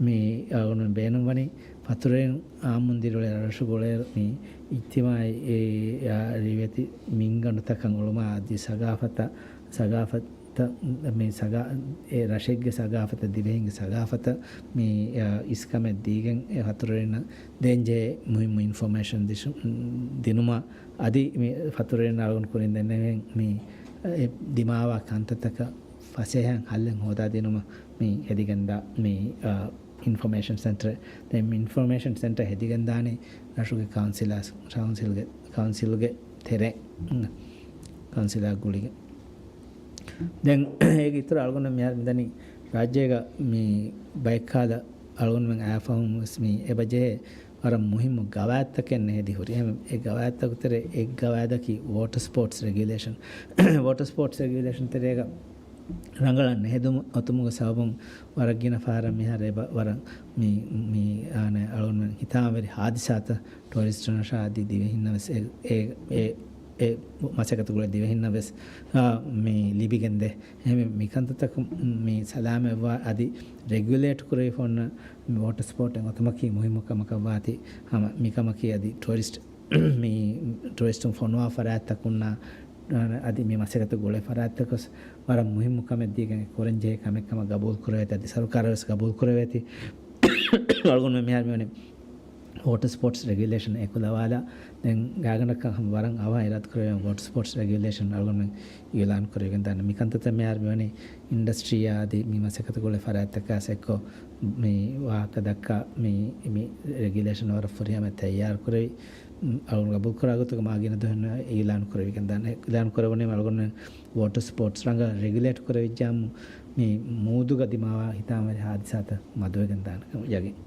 މި އަޅުގަނޑުމެން ބޭނުންވަނީ ފަތުރުވެރިން އާއްމުން ދިރިއުޅޭ ރަށުގަ އުޅޭ މި އިޖްތިމާއީ، އާ، ރިވެތި މިންގަނޑުތަކަށް އުޅުމާ އަދި ސަގާފަތަށް، ސަގާފަތަށް ތަ-، މި ސަގާ-، އެ ރަށެއްގެ ސަގާފަތަށް، ދިވެހިންގެ ސަގާފަތަށް މި، އަ، އިސްކަމެއް ދީގެން އެ ފަތުރުވެރިންނަށް ދޭންޖެހޭ މުހިއްމު އިންފޮމޭޝަން ދިނުމަށް އަދި މި ފަތުރުވެރިން އަޅުގަނޑު ކުރިން ދެންނެވިހެން މި، އަ، އެ ދިމާވާ ކަންތައްތަކަށް ފަސޭހައިން ހައްލެއް ހޯދާދިނުމަށް މި ހެދިގެންދާ މި، އަ، އިންފޮމޭޝަން ސެންޓަރ. ދެން މި އިންފޮމޭޝަން ސެންޓަރ ހެދިގެންދާނީ ރަށުގެ ކައުންސިލާ-، ކައުންސިލްގެ، ކައުންސިލްގެ ތެރޭ، ކައުންސިލާ ގުޅިގެން. ދެން އޭގެ އިތުރަށް އަޅުގަނޑު މިހާރު މިދަނީ ރާއްޖޭގަ މި ބައެއްކާލަ އަޅުގަނޑުމެން އައިފަހުން ވެސް މި އެބަޖެހޭ ވަރަށް މުހިއްމު ގަވާއިދުތަކެއް ނެހެދި ހުރި. އެހެން އެ ގަވާއިދުތަކު ތެރޭ އެއް ގަވާއިދަކީ ވޯޓަ ސްޕޯޓްސް ރެގިއުލޭޝަން. ވޯޓަ ސްޕޯޓްސް ރެގިއުލޭޝަން ތެރޭގަ ރަނގަޅަށް ނެހެދުމު އޮތުމުގެ ސަބަބުން ވަރަށް ގިނަ ފަހަރަށް މިހާރު އެބަ ވަރަށް މި، މި އާނެ އަޅުގަނޑުމެން ހިތާމަވެރި ހާދިސާތައް ޓޫރިސްޓުންނަށާ އަދި ދިވެހިންނަށް ވެސް އެ، އެ، އެ، އެ މަސައްކަތުގުޅޭ ދިވެހިންނަށް ވެސް، އާ، މި ލިބިގެންދޭ. އެހެންވެ، މި ކަންތައްތަކުން މި ސަލާމަތްވާ އަދި ރެގިއުލޭޓް ކުރެވިފަ އޮންނަ މި ވޯޓަ ސްޕޯޓް އެއް އޮތުމަކީ މުހިއްމު ކަމަކަށް ވާތީ. ހަމަ މިކަމަކީ އަދި ޓޫރިސްޓް، މި ޓޫރިސްޓުން ފޮނުވާ ފަރާތްތަކުންނާ އަދި މި މަސައްކަތުގެ ގުޅޭ ފަރާތްތަކަސް ވަރަށް މުހިއްމު ކަމެއް ދީގެން ކުރަން ޖެހޭ ކަމެއް ކަމަށް ގަބޫލު ކުރެވޭތީ، އަދި ސަރުކާރަށް ވެސް ގަބޫލު ކުރެވޭތީ. އަޅުގަނޑު މިހާރު މިވަނީ ވޯޓަރ ސްޕޯޓްސް ރެގިއުލޭޝަން އެކުލަވާލާ، ދެން ގާތްގަނޑަކަށް ހަމަ ވަރަށް އަވަހަށް އިރާދަ ކުރެވޭ ވޯޓަރ ސްޕޯޓްސް ރެގިއުލޭޝަން އަޅުގަނޑުމެން އިއުލާން ކުރެވިގެން ދާނެ. މި ކަންތައްތައް މިހާރު މިވަނީ އިންޑަސްޓްރީއާ އަދި މި މަސައްކަތު ގުޅޭ ފަރާތްތަކާސް އެއްކޮށް މި ވާހަކަ ދައްކާ މި، މި ރެގިއުލޭޝަން ވަރަށް ފުރިހަމަ ތައްޔާރު ކުރެވި، އަޅުގަނޑު ގަބޫލު ކުރާ ގޮތުގަ މާ ގިނަ ދުވަހެއް އިއުލާން ކުރެވިގެން ދާނެ. އިއުލާން ކުރެވުނީ އަޅުގަނޑުމެން ވޯޓަރ ސްޕޯޓްސް ރަނގަޅަށް ރެގިއުލޭޓް ކުރެވިއްޖާމު މި މޫދުގަ ދިމާވާ ހިތާމަވެރި ހާދިސާތައް މަދުވެގެން ދާނެ ކަމަށް ޔަގީން.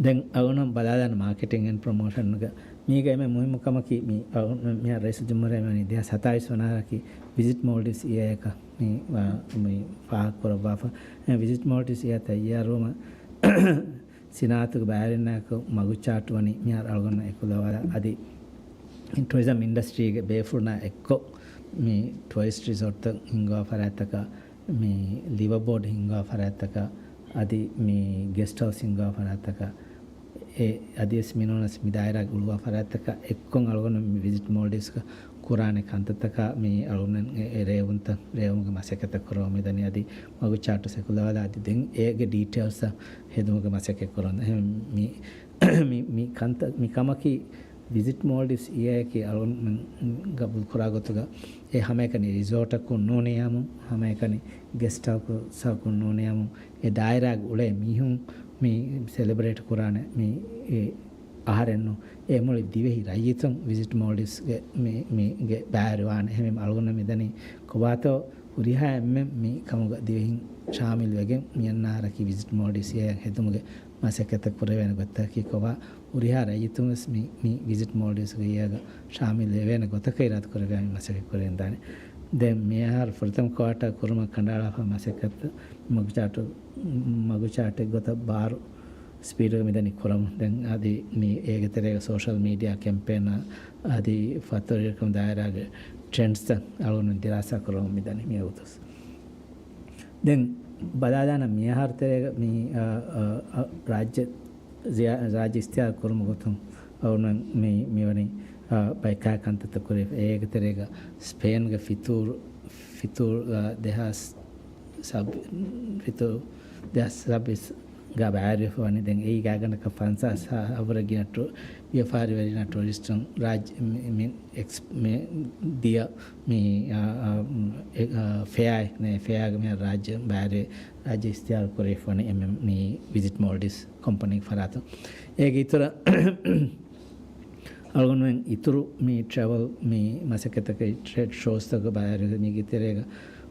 ދެން އަޅުގަނޑު ބަލާލާނެ މާކެޓިން އެންޑް ޕްރޮމޯޝަންގަ މީގަ އެންމެ މުހިއްމު ކަމަކީ މި އަޅުގަނޑު މިހާރު ރައީސުލްޖުމްހޫރިއްޔާ މިވަނީ ދެހާސް ސަތާވީސް ވަނަ އަހަރަކީ ވިޒިޓް މޯލްޑިވްސް އިޔާއަކަށް މި، މި ފާހަގަކުރައްވާފަ. އެ ވިޒިޓް މޯލްޑިވްސް އިޔާ ތައްޔާރުވުމަށް ސިނާއަތުގެ ބައިވެރިންނާއެކު މަގުޗާޓު ވަނީ މިހާރު އަޅުގަނޑު އެކުލަވާލާ އަދި ޓުރިޒަމް އިންޑަސްޓްރީގެ ބޭފުޅުންނާ އެއްކޮށް މި ޓުވައިސް ރިސޯޓްތައް ހިންގާ ފަރާތްތަކަށް، މި ލިވަބޯޑް ހިންގާ ފަރާތްތަކަށް، އަދި މި ގެސްޓް ހައުސް ހިންގާ ފަރާތްތަކަށް، އެ އަދިވެސް މިނޫނަސް މި ދާއިރާގެ އުޅުވާ ފަރާތްތަކަށް އެއްކޮށް އަޅުގަނޑު މި ވިޒިޓް މޯލްޑިވްސްގަ ކުރާނެ ކަންތައްތަކާ މި އަޅުގަނޑު އެ، އެ ރޭވުންތައް ރޭވުމުގެ މަސައްކަތްތައް ކުރަމުން މިދަނީ. އަދި މަގުޗާޓު އެކުލަވާލާ އަދި ދެން އޭގެ ޑީޓެއިލްސް ހެދުމުގެ މަސައްކަތް ކުރަމުން. އެހެން މި، މި، މި ކަންތައް، މި ކަމަކީ ވިޒިޓް މޯލްޑިވްސް އިޔާއަކީ އަޅުގަނޑު ގަބޫލު ކުރާ ގޮތުގަ އެ ހަމައެކަނި ރިސޯޓަކުން ނޫނިއްޔާމު، ހަމައެކަނި ގެސްޓް ހައުސަކުން ނޫނިއްޔާމު، އެ ދާއިރާގެ އުޅޭ މީހުން މި ސެލެބްރޭޓް ކުރާނެ މި އެ އަހަރެންނު އެ މުޅި ދިވެހި ރައްޔިތުން ވިޒިޓް މޯލްޑިވްސްގެ މި، މީގެ ބައިވެރިވާނެ. އެހެންވީމަ އަޅުގަނޑަށް މިދަނީ ކޮބާތޯ ހުރިހާ އެންމެން މި ކަމުގަ ދިވެހިން ޝާމިލުވެގެން މިއަންނަ އަހަރަކީ ވިޒިޓް މޯލްޑިވްސް އިޔާ ހެދުމުގެ މަސައްކަތް ކުރެވޭނެ ގޮތަކީ ކޮބާ؟ ހުރިހާ ރައްޔިތުން ވެސް މި، މި ވިޒިޓް މޯލްޑިވްސްގެ އިޔާގަ ޝާމިލް ވެވޭނެ ގޮތަކަށް އިރާދަ ކުރެވި މި މަސައްކަތް ކުރެވިގެން ދާނެ. ދެން މިއަހަރު ފުރަތަމަ ކުއާޓާ ކުރުމަށް ކަނޑައަޅާފަ މަސައްކަތް މަގުޗާޓު، މަގުޗާޓެއް ގޮތަށް ބާރު ސްޕީޑުގަ މިދަނީ ކުރަމުން. ދެން އަދި މި އޭގެ ތެރޭގަ ސޯޝަލް މީޑިއާ ކެމްޕޭނާ އަދި ފަތުރުވެރިކަމު ދާއިރާގެ ޓްރެންޑްސްތައް އަޅުގަނޑު ދިރާސާ ކުރަމުން މިދަނީ މިވަގުތު. ދެން ބަލާލާނަ މިއަހަރު ތެރޭގަ މި، އާ، އާ، އާ، ރާއްޖެ ޒިޔާ-، ރާއްޖެ އިސްތިހާރު ކުރުމުގެ ގޮތުން އަޅުގަނޑު މި، މިވަނީ، އާ، ބައެއް ކަންތައްތައް ކުރެވިފަ. އޭގެ ތެރޭގަ ސްޕޭންގެ ފިތޫރު، ފިތޫރު، އާ، ދެހާސް ސަބް-، ފިތޫރު ދެހާސް ސައްބީސް ގަ ބައިވެރިވެފަ ވަނީ. ދެން އެއީ ގާތްގަނޑަކަށް ފަންސާސް އަށްވުރެ ގިނަ ޓު-، ވިޔަފާރިވެރިންނާ ޓޫރިސްޓުން ރާއްޖެ މި، މި އެކްސް-، މި ދިޔަ މި، އާ، އާ، އެ، އާ، ފެއާއެއް ނޭ، ފެއާގަ މިހާރު ރާއްޖެ ބައިވެރި ރާއްޖެ އިސްތިހާރު ކުރެވިފަ ވަނީ އެންމެ މި ވިޒިޓް މޯލްޑިވްސް ކޮމްޕަނީގެ ފަރާތުން. އޭގެ އިތުރަށް އަޅުގަނޑުމެން އިތުރު މި ޓްރެވެލް މި މަސައްކަތަކަށް ޓްރޭޑް ޝޯސްތަކަށް ބައިވެރި މީގެ ތެރޭގަ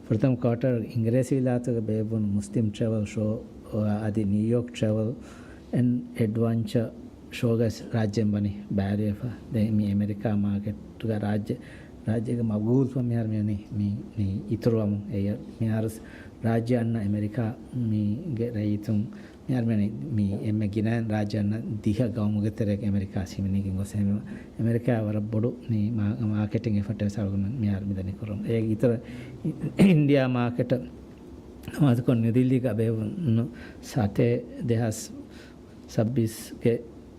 ފުރަތަމަ ކުއާޓަރ އިނގިރޭސިވިލާތުގަ ބޭއްވުނު މުސްލިމް ޓްރެވެލް ޝޯ އަދި ނިއުޔޯކް ޓްރެވެލް އެންޑް އެޑްވަންޗަ ޝޯގަސް ރާއްޖެން ވަނީ ބައިވެރިވެފަ. ދެން މި އެމެރިކާ މާކެޓުގަ ރާއްޖެ، ރާއްޖޭގެ މަގޫލްފަ މިހާރު މިވަނީ މި، މި އިތުރުވަމުން. އެއީ މިހާރު ރާއްޖެ އަންނަ އެމެރިކާ މީގެ ރައްޔިތުން މިހާރު މިވަނީ މި އެންމެ ގިނައިން ރާއްޖެ އަންނަ ދިހަ ގައުމުގެ ތެރޭގަ އެމެރިކާ ހިމެނިގެން ގޮސް އެހެންވީމަ އެމެރިކާ ވަރަށް ބޮޑު މި މާ-، މާކެޓިން އެފަޓް ވެސް އަޅުގަނޑު މިހާރު މިދަނީ ކުރަމުން. އޭގެ އިތުރަށް އިންޑިއާ މާކެޓަށް ހަމަ އަދަކޮށް ނިއު ދިއްލީގަ ބޭއްވުނު ސަތޭކަ ދެހާސް ސައްބީސްގެ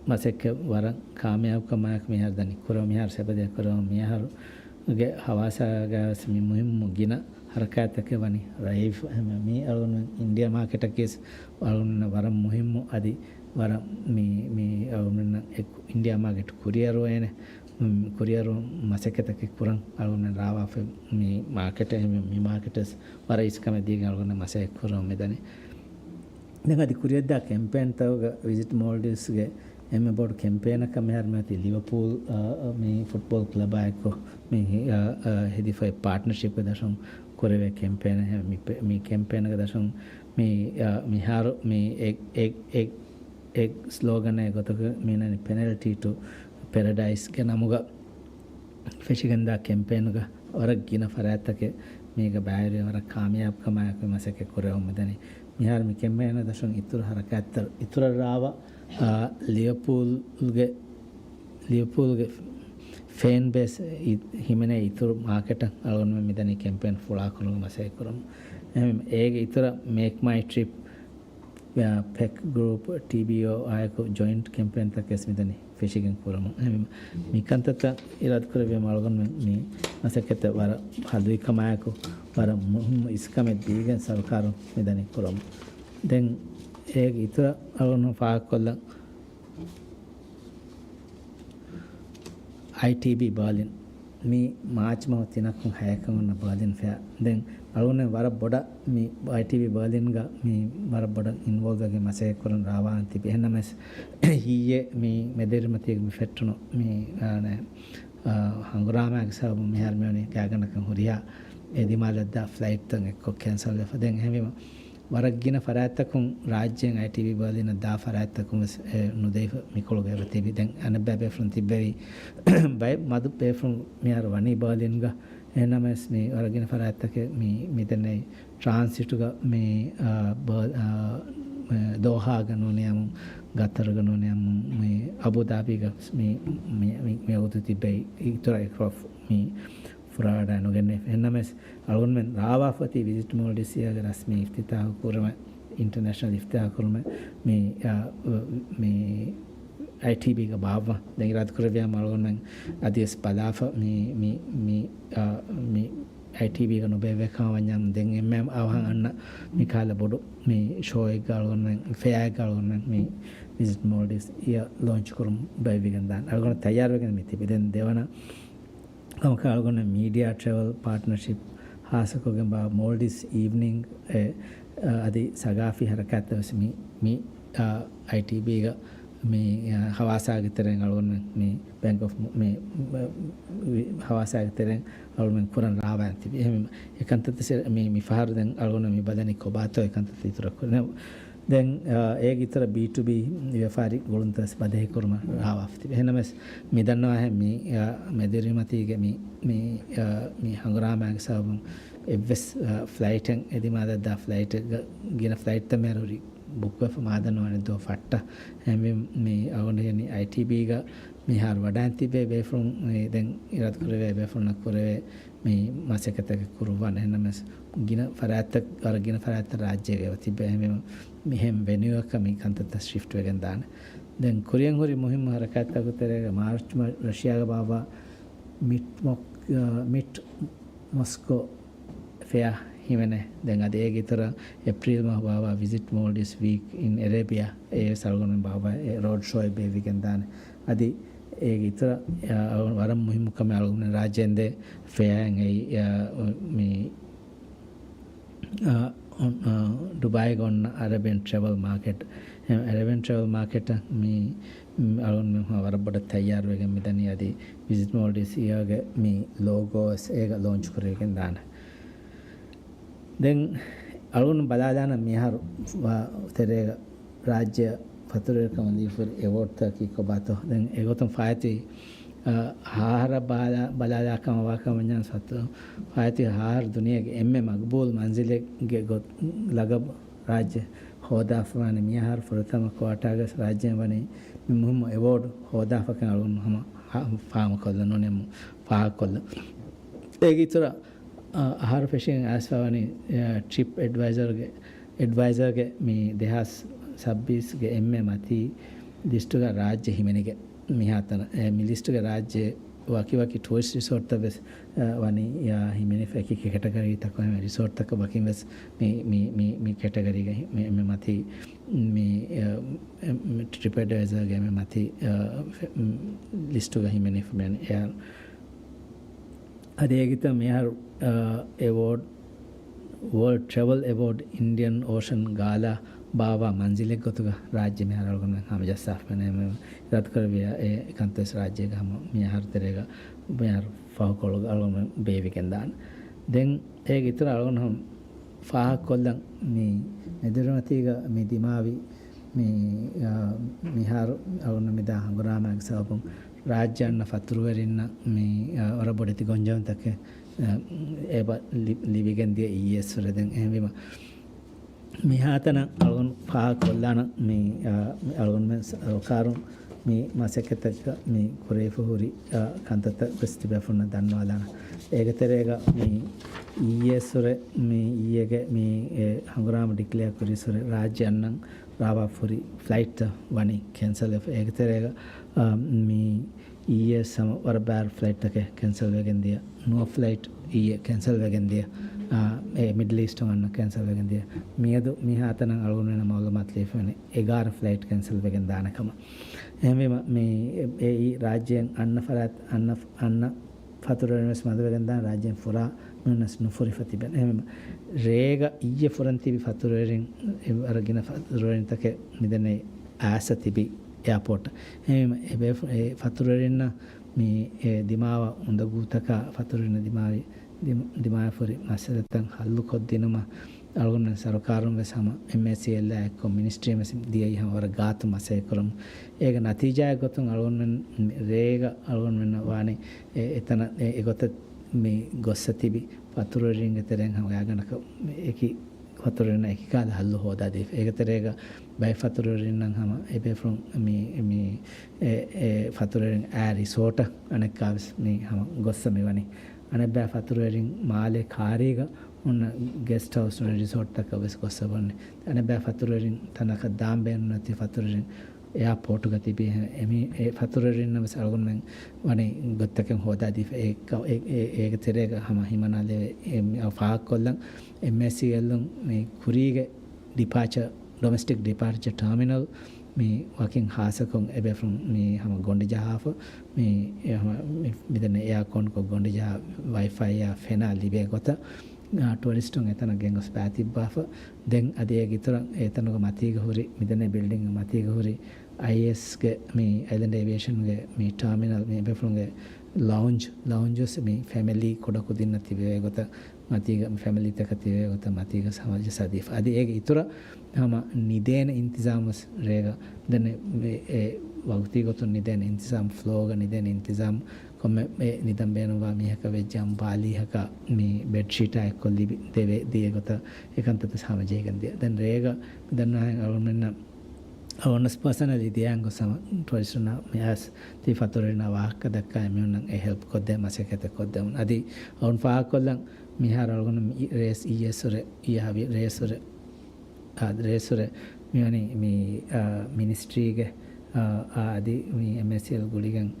މަސައްކަތް ވަރަށް ކާމިޔާބުކަމާއެކު މިހާރު ދަނީ ކުރަމުން. މިހާރު ސެބަދޭ ކުރަމުން މިއަހަރުގެ ހަވާސާގަ ވެސް މި މުހިއްމު ގިނަ ހަރަކާތްތަކެއް ވަނީ ރައީފް. މި އަޅުގަނޑު އިންޑިއާ މާކެޓަކީ ވެސް އަޅުގަނޑު ވަރަށް މުހިއްމު އަދި ވަރަށް މި، މި އަޅުގަނޑު އެކު އިންޑިއާ މާކެޓް ކުރިއަރުވޭނެ، މް، ކުރިއަރު މަސައްކަތަކެއް ކުރަން އަޅުގަނޑު ރާވާފަ މި މާކެޓެއް މި، މި މާކެޓެސް ވަރަށް އިސްކަމެއް ދީގެން އަޅުގަނޑު މަސައްކަތް ކުރަމުން މިދަނީ. ދެން އަދި ކުރިއަށްދާ ކެމްޕޭންތަކުގަ ވިޒިޓް މޯލްޑިވްސްގެ އެންމެ ބޮޑު ކެމްޕޭނަކަށް މިހާރު މިއޮތީ ލިވަޕޫލް، އާ، މި ފުޓްބޯލް ކްލަބާއެކު މި، އާ، އާ، ހެދިފައި ޕާޓްނަރޝިޕްގެ ދަށުން ކުރެވޭ ކެމްޕޭނެއް. މި ޕެ-، މި ކެމްޕޭންގެ ދަށުން މި، އާ، މިހާރު މި އެ، އެ، އެ، އެ ސްލޯގަނެއް ގޮތަކަށް މި ނަން ޕެނަލްޓީ ޓު ޕެރަޑައިސްގެ ނަމުގަ ފެށިގެންދާ ކެމްޕޭނުގަ ވަރަށް ގިނަ ފަރާތްތަކެއް މީގަ ބައިވެރި ވަރަށް ކާމިޔާބުކަމާއެކު މަސައްކަތް ކުރެވެމުން މިދަނީ. މިހާރު މި ކެމްޕޭނުގެ ދަށުން އިތުރު ހަރަކާތްތައް އިތުރަށް ރާވާ، އާ، ލިވަޕޫލްގެ، ލިވަޕޫލްގެ ފޭން ބޭސް އި-، ހިމެނޭ އިތުރު މާކެޓަށް އަޅުގަނޑުމެން މިދަނީ ކެމްޕޭން ފުޅާކުރުމަށް މަސައްކަތް ކުރަމުން. އެހެން އޭގެ އިތުރަށް މޭކް މައި ޓްރިޕް، ޕެކް ގްރޫޕް، ޓީބީއޯ އާއެކު ޖޮއިންޓް ކެމްޕޭންތަކެއް ވެސް މިދަނީ ފެށިގެން ކުރަމުން. އެހެންވީމަ، މި ކަންތައްތައް އިރާދަކުރެއްވިޔާ އަޅުގަނޑުމެން މި މަސައްކަތްތައް ވަރަށް ހަލުވިކަމާއެކު، ވަރަށް މުހިއްމު އިސްކަމެއް ދީގެން ސަރުކާރުން މިދަނީ ކުރަމުން. ދެން އޭގެ އިތުރަށް އަޅުގަނޑު ފާހަގަކޮށްލަން، އައިޓީބީ ބާލިން މި މާޗް މަހު ތިނަކުން ހަޔަކަށް އޮންނަ ބާލިން ފެއާ. ދެން އަޅުގަނޑު ވަރަށް ބޮޑަށް މި އައިޓީބީ ބާލިންގަ މި ވަރަށް ބޮޑަށް އިންވޯލްވް ވެގެން މަސައްކަތް ކުރަން ރާވާން ތިބި. އެހެންނަމަވެސް، ހިއްޔެ މި މެދުއިރުމަތީގަ މި ފެއްޓުނު މި، އާނެ، އާ، ހަނގުރާމައިގެ ސަބަބުން މިހާރު މިވަނީ ގާތްގަނޑަކަށް ހުރިހާ އެ ދިމާލަށްދާ ފްލައިޓްތައް އެއްކޮށް ކެންސަލް ވެފަ. ދެން އެހެންވީމަ، ވަރަށް ގިނަ ފަރާތްތަކުން ރާއްޖޭން އައިޓީބީ ބާލިނަށް ދާ ފަރާތްތަކުން ވެސް އެ ނުދެވިފަ މިކޮޅުގަ އެބަ ތިބި. ދެން އަނެއްބައި ބޭފުޅުން ތިއްބެވި. ބައެއް މަދު ބޭފުޅުން މިހާރު ވަނީ ބާލިންގަ. އެހެންނަމަވެސް މި ވަރަށް ގިނަ ފަރާތްތަކެއް މި، މިދެންނެވި ޓްރާންސިޓުގަ މި، އާ، ބާ-، އާ، ދޯހާގަ ނޫނިޔަމުން، ގަތަރުގަ ނޫނިޔަމުން، މި އަބުދާބީގަ މި، މި، މި، މިވަގުތު ތިއްބެވި އިތުރަށް އެކްރޯފް މި ފުރާޑާ ނުގެންނެވި. އެހެންނަމަވެސް، އަޅުގަނޑުމެން ރާވާފަ ތިބި ވިޒިޓް މޯލްޑިވްސް އޭގެ ރަސްމީ އިފްތިތާހު ކުރުމެއް، އިންޓަރނޭޝަނަލް އިފްތިތާހު ކުރުމެއް، މި، އާ، މި އައިޓީބީގަ ބާއްވަން. ދެން އިރާދަކުރެއްވިޔާ އަޅުގަނޑުމެން އަދިވެސް ބަލާފަ މި، މި، މި، އާ، މި އައިޓީބީގަ ނުބޭއްވޭ ކަމަށް ވަންޏާ، ދެން އެންމެ އަވަހަށް އަންނަ މި ކާލަ ބޮޑު މި ޝޯއެއްގަ އަޅުގަނޑުމެން، ފެއާއެއްގަ އަޅުގަނޑުމެން މި ވިޒިޓް މޯލްޑިވްސް އިއަށް ލޯންޗް ކުރުން ބައިވެގެން ދާނެ. އަޅުގަނޑު ތައްޔާރުވެގެން މި ތިބި. ދެން ދެވަނަ ކަމަކަށް އަޅުގަނޑު މީޑިއާ ޓްރެވެލް ޕާޓްނަރޝިޕް ހާއްސަކޮށްގެން ބާ މޯލްޑިވްސް އީވްނިންގް އެ، އަ، އަދި ސަގާފީ ހަރަކާތްތައް ވެސް މި، މި، އަ، އައިޓީބީގަ މި، އަ، ހަވާސާގެ ތެރެއިން އަޅުގަނޑުމެން މި ބޭންކް އޮފް މު-، މި، މި، ހަވާސާގެ ތެރެއިން އަޅުގަނޑުމެން ކުރަން ރާވާން ތިބި. އެހެން އެ ކަންތައްތައް ސެ-، މި، މި ފަހަރު ދެން އަޅުގަނޑު މި ބަލަނީ ކޮބާތޯ އެ ކަންތައްތައް އިތުރަށް ކުރަން. ދެން، އާ، އޭގެ އިތުރަށް ބީ ޓު ބީ ވިޔަފާރި ގުޅުންތައް ވެސް ބަދަހި ކުރުމަށް ރާވާފަ ތިބި. އެހެންނަމަވެސް، މި ދަންނަވާހެން މި، އާ، މެދުއިރުމަތީގެ މި، މި، އާ، މި ހަނގުރާމައިގެ ސަބަބުން އެއްވެސް، އާ، ފްލައިޓެއް އެ ދިމާލަށްދާ ފްލައިޓެއްގަ ގިނަ ފްލައިޓްތައް މިހާރު ހުރި ބުކްވެފަ މާދަންނަވާނެ ދޯ ފައްޓަ. އެހެންވީމަ މި އަޅުގަނޑު ހިޔަނީ އައިޓީބީގަ މިހާރު ވަޑައިން ތިބޭ ބޭފުޅުން މި ދެން އިރާދަކުރެވޭ ބޭފުޅުންނަށް ކުރެވޭ މި މަސައްކަތަކެއް ކުރުއްވާނެ. އެހެންނަމަވެސް ގިނަ ފަރާތްތައް، ވަރަށް ގިނަ ފަރާތްތައް ރާއްޖޭގަ އެބަ ތިއްބެ. އެހެންވީމަ މިހެން ވެނިއުއަކަށް މި ކަންތައްތައް ޝިފްޓް ވެގެން ދާނެ. ދެން ކުރިއަށް ހުރި މުހިއްމު ހަރަކާތްތަކުގެ ތެރޭގަ މާރްޗް މަ-، ރަޝިޔާގަ ބާއްވާ މިޓް މޮ-، އަ، މިޓް މޮސްކޯ ފެއާ ހިމެނޭ. ދެން އަދި އޭގެ އިތުރަށް އޭޕްރީލް މަހު ބާއްވާ ވިޒިޓް މޯލްޑިވްސް ވީކް އިން އެރޭބިޔާ އޭވެސް އަޅުގަނޑުމެން ބާއްވާ އެ ރޯޑް ޝޯއެއް ބޭއްވިގެން ދާނެ. އަދި އޭގެ އިތުރަށް، އަ، ވަރަށް މުހިއްމު ކަމެއް އަޅުގަނޑުމެން ރާއްޖޭން ދޭ ފެއާއިން އެއީ، އަ، މި، އަ، އޮން-، އަ، ޑުބާއިގަ އޮންނަ އަރަބިއަން ޓްރެވެލް މާކެޓް. އެ އަރަބިއަން ޓްރެވެލް މާކެޓަށް މި، މި އަޅުގަނޑުމެން ވަރަށް ބޮޑަށް ތައްޔާރުވެގެން މިދަނީ. އަދި ވިޒިޓް މޯލްޑިވްސް އިއާގެ މި ލޯގޯ ވެސް އޭގަ ލޯންޗް ކުރެވިގެން ދާނެ. ދެން އަޅުގަނޑު ބަލާލާނަން މިހާރު ވާ ތެރޭގަ ރާއްޖެއަށް ފަތުރުވެރިކަމަށް ލިބިފައި އެވޯޑްތަކަކީ ކޮބާތޯ؟ ދެން އެގޮތުން ފާއިތުވި، އަ، ހައަހަރަށް ބަލާ-، ބަލާލާ ކަމަށް ވާކަމަށް ވަންޏާ ފަތު-، ފާއިތުވި ހައަހަރު ދުނިޔޭގެ އެންމެ މަގުބޫލު މަންޒިލެއްގެ ގޮތް ލަގަބު ރާއްޖެ ހޯދާފަވާނެ. މިއަހަރު ފުރަތަމަ ކުއާޓާގަސް ރާއްޖޭން ވަނީ މި މުހިއްމު އެވޯޑް ހޯދާފަކަން އަޅުގަނޑު ހަމަ ހަ-، ފާހަގަކޮށްލަން ނޫނީ ފާހަގަކޮށްލަން. އޭގެ އިތުރަށް އަ، އަހަރު ފެށިގެން އައިސްފަވަނީ، އަ، ޓްރިޕް އެޑްވައިޒަރގެ، އެޑްވައިޒަރގެ މި ދެހާސް ސައްބީސްގެ އެންމެ މަތީ ލިސްޓުގަ ރާއްޖެ ހިމެނިގެން މިހާތަނަށް. އެ، މި ލިސްޓުގެ ރާއްޖެ ވަކިވަކި ޓޫރިސްޓް ރިސޯޓްތައް ވެސް، އަ، ވަނީ، އަ، ހިމެނިފަ އެކި ކެޓަގަރީތަކުން އެ ރިސޯޓްތަކަށް ވަކިން ވެސް މި، މި، މި، މި ކެޓަގަރީގަ ހި-، މި، މި މަތީ މި، އަ، އެ، މި ޓްރިޕް އެޑްވައިޒަރގެ މި މަތީ، އަ، ފެ-، މި ލިސްޓުގަ ހިމެނިފަ މި އަން އެ އަދި އޭގެތައް މިހާރު، އަ، އެވޯޑް، ވޯލްޑް ޓްރެވެލް އެވޯޑް އިންޑިއަން އޯޝަން ގާލާ ބާއްވާ މަންޒިލެއް ގޮތުގަ ރާއްޖެ މިހާރު އަޅުގަނޑުމެން ހަމަޖައްސާފަ އެންމެ އިރާދަކުރެއްވިޔާ އެ ކަންތައް ވެސް ރާއްޖޭގަ ހަމަ މި އަހަރު ތެރޭގަ މިހާރު ފަހުކޮޅުގަ އަޅުގަނޑުމެން ބޭއްވިގެން ދާނެ. ދެން އޭގެ އިތުރަށް އަޅުގަނޑު ހަމަ ފާހަގަކޮށްލަން މި މެދުއިރުމަތީގަ މި ދިމާވި މި، އާ، މިހާރު އަޅުގަނޑު މިދާ ހަނގުރާމައިގެ ސަބަބުން ރާއްޖެ އަންނަ ފަތުރުވެރިންނަށް މި، އާ، ވަރަށް ބޮޑެތި ގޮންޖެހުންތަކެއް، އާ، އެބަ ލި-، ލިބިގެން ދިޔަ އިއްޔެ އިސްވުރެ ދެން. އެހެންވީމަ، މިހާތަނަށް އަޅުގަނޑު ފާހަގަކޮށްލާނަން މި، އާ، މި އަޅުގަނޑުމެން ސަރުކާރުން މި މަސައްކަތަކަށް މި ކުރެވިފަ ހުރި، އާ، ކަންތައްތައް ވެސް ތިބޭފުޅުންނަށް ދަންނަވާލާނަން. އޭގެ ތެރޭގަ މި އިއްޔެ އިސްވުރެ މި އިއްޔެގެ މި އެ ހަނގުރާމަ ޑިކްލެއާ ކުރި އިސްވުރެ ރާއްޖެ އަންނަން ރާވާފަ ހުރި ފްލައިޓްތައް ވަނީ ކެންސަލް ވެފަ. އޭގެ ތެރޭގަ އާ، މި އިއްޔެ ސަމަ ވަރަށް ބާރު ފްލައިޓްތަކެއް ކެންސަލް ވެގެން ދިޔަ. ނުވަ ފްލައިޓް އިއްޔެ ކެންސަލް ވެގެން ދިޔަ. އާ، އެ މިޑްލް އީސްޓުން އަންނަ ކެންސަލް ވެގެން ދިޔަ. މިއަދު މިހާތަނަށް އަޅުގަނޑުމެންނަށް މައުލޫމާތު ލިބިފައިވަނީ އެގާރަ ފްލައިޓް ކެންސަލް ވެގެން ދާނެ ކަމަށް. އެހެންވީމަ، މި އެއީ ރާއްޖޭން އަންނަ ފަރާތް، އަންނަ، އަންނަ ފަތުރުވެރިން ވެސް މަދުވެގެންދާނެ، ރާއްޖޭން ފުރާ މީހުންނަސް ނުފުރިފަ ތިބެން. އެހެންވީމަ، ރޭގަ އިއްޔެ ފުރަން ތިބި ފަތުރުވެރިން، އެ، ވަރަށް ގިނަ ފަތުރުވެރިންތަކެއް މިދެންނެވި އައިސް ތިބި އެއާޕޯޓް. އެހެންވީމަ، އެ ބޭފު-، އެ ފަތުރުވެރިންނަށް މި، އެ، ދިމާވާ އުނދަގޫތަކާ ފަތުރުވެރިންނަށް ދިމާވި، ދިމް-، ދިމާވެފަ ހުރި މައްސަލަތައް ހައްލު ކޮށްދިނުމަށް އަޅުގަނޑުމެން ސަރުކާރުން ވެސް ހަމަ އެމްއޭސީއެލްއާ އެއްކޮށް މިނިސްޓްރީން ވެސް ދިޔައީ ހަމަ ވަރަށް ގާތު މަސައްކަތް ކުރަމުން. އޭގެ ނަތީޖާއެއް ގޮތުން އަޅުގަނޑުމެން ރޭގަ އަޅުގަނޑުމެންނަށް ވާނީ އެ-، އެތަނަށް އެ-، އެގޮތަށް މި ގޮއްސަ ތިބި ފަތުރުވެރިންގެ ތެރެއިން ހަމަ ގާތްގަނޑަކަށް އެކި ފަތުރުވެރިންނަށް އެކި ކަހަލަ ހައްލު ހޯދާދީފަ. އޭގެ ތެރޭގަ ބައެއް ފަތުރުވެރިންނަށް ހަމަ އެބޭފުޅުން މި، މި އެ، އެ ފަތުރުވެރިން އައި ރިސޯޓަށް އަނެއްކާވެސް މި ހަމަ ގޮއްސަ މިވަނީ. އަނެއްބައި ފަތުރުވެރިން މާލޭ ކާރީގަ އޮންނަ ގެސްޓް ހައުސް ނޫނީ ރިސޯޓްތަކަށް ވެސް ގޮއްސަ ބުންނެ. އަނެއްބައި ފަތުރުވެރިން ތަނަކަށް ދާން ބޭނުންނަތި ފަތުރުވެރިން އެއާޕޯޓުގަ ތިބީ އެ-، އެ ފަތުރުވެރިންނަށް ވެސް އަޅުގަނޑުމެން ވަނީ ގޮތްތަކެއް ހޯދާދީފަ. އެ-، އެ-، އެ-، އޭގެ ތެރޭގަ ހަމަ ހިމަނާލެވޭ އެ-، މި ފާހަގަކޮށްލަން އެމްއޭސީއެލުން މި ކުރީގެ ޑިޕާޗަ، ޑޮމެސްޓިކް ޑިޕާޗަ ޓާމިނަލް މި ވަކިން ހާއްސަކޮށް އެބޭފުޅުން މި ހަމަ ގޮނޑި ޖަހާފަ، މި އެ ހަމަ މި މިދެންނެ އެއާކޯންކޮށް ގޮނޑި ޖަހާ ވައިފައިއާ ފެނާ ލިބޭ ގޮތަށް، އާ، ޓުއަރިސްޓުން އެތަނަށް ގެންގޮސް ބައިތިއްބާފަ. ދެން އަދި އޭގެ އިތުރަށް އެތަނުގަ މަތީގަ ހުރި، މިދެންނެ ބިލްޑިންގ މަތީގަ ހުރި އައިއޭއެސްގެ މި އައިލެންޑް އޭވިއޭޝަންގެ މި ޓާމިނަލް މި އެބޭފުޅުންގެ ލައުންޖް، ލައުންޖު ވެސް މި ފެމިލީ ކުޑަކުދިންނަށް ތިބެވޭ ގޮތަށް މަތީގަ، ފެމިލީތަކަށް ތިބޭ ގޮތަށް މަތީގަ ހަމަޖައްސާދީފަ. އަދި އޭގެ އިތުރަށް ހަމަ ނިދޭނެ އިންތިޒާމު ވެސް ރޭގަ ދެން އެ، އެ ވަގުތީ ގޮތުން ނިދޭނެ އިންތިޒާމު، ފްލޯގަ ނިދޭނެ އިންތިޒާމު، ކޮންމެ އެ ނިދަން ބޭނުންވާ މީހަކަށް ވެއްޖާމު ބާލީހަކަށް މި ބެޑްޝީޓާ އެއްކޮށް ލިބި ދެވޭ ދިޔަ ގޮތަށް އެކަންތައް ވެސް ހަމަޖެހިގެން ދިޔަ. ދެން ރޭގަ މި ދަންނަވާހެން އަޅުގަނޑުމެންނަށް އަޅުގަނޑު ޕާސަނަލީ ދިޔައިން ގޮސް ހަމަ ޓުއަރިސްޓުންނާ މި އައިސް ތި ފަތުރުވެރިންނާ ވާހަކަ ދައްކާ އެމީހުންނަށް އެ ހެލްޕް ކޮށްދޭ މަސައްކަތެއް ކޮށްދެމުން. އަދި އަޅުން ފާހަގަކޮށްލަން މިހާރު އަޅުގަނޑު މި ރޭސް އިއްޔެސް ހުރެ، އިއްޔެ ހަވީ ރޭސް ހުރެ، އާ، ރޭސް ހުރެ މިވަނީ މި، އާ، މިނިސްޓްރީގެ، އާ، އާ، އަދި މި އެމްއޭސީއެލް ގުޅިގެން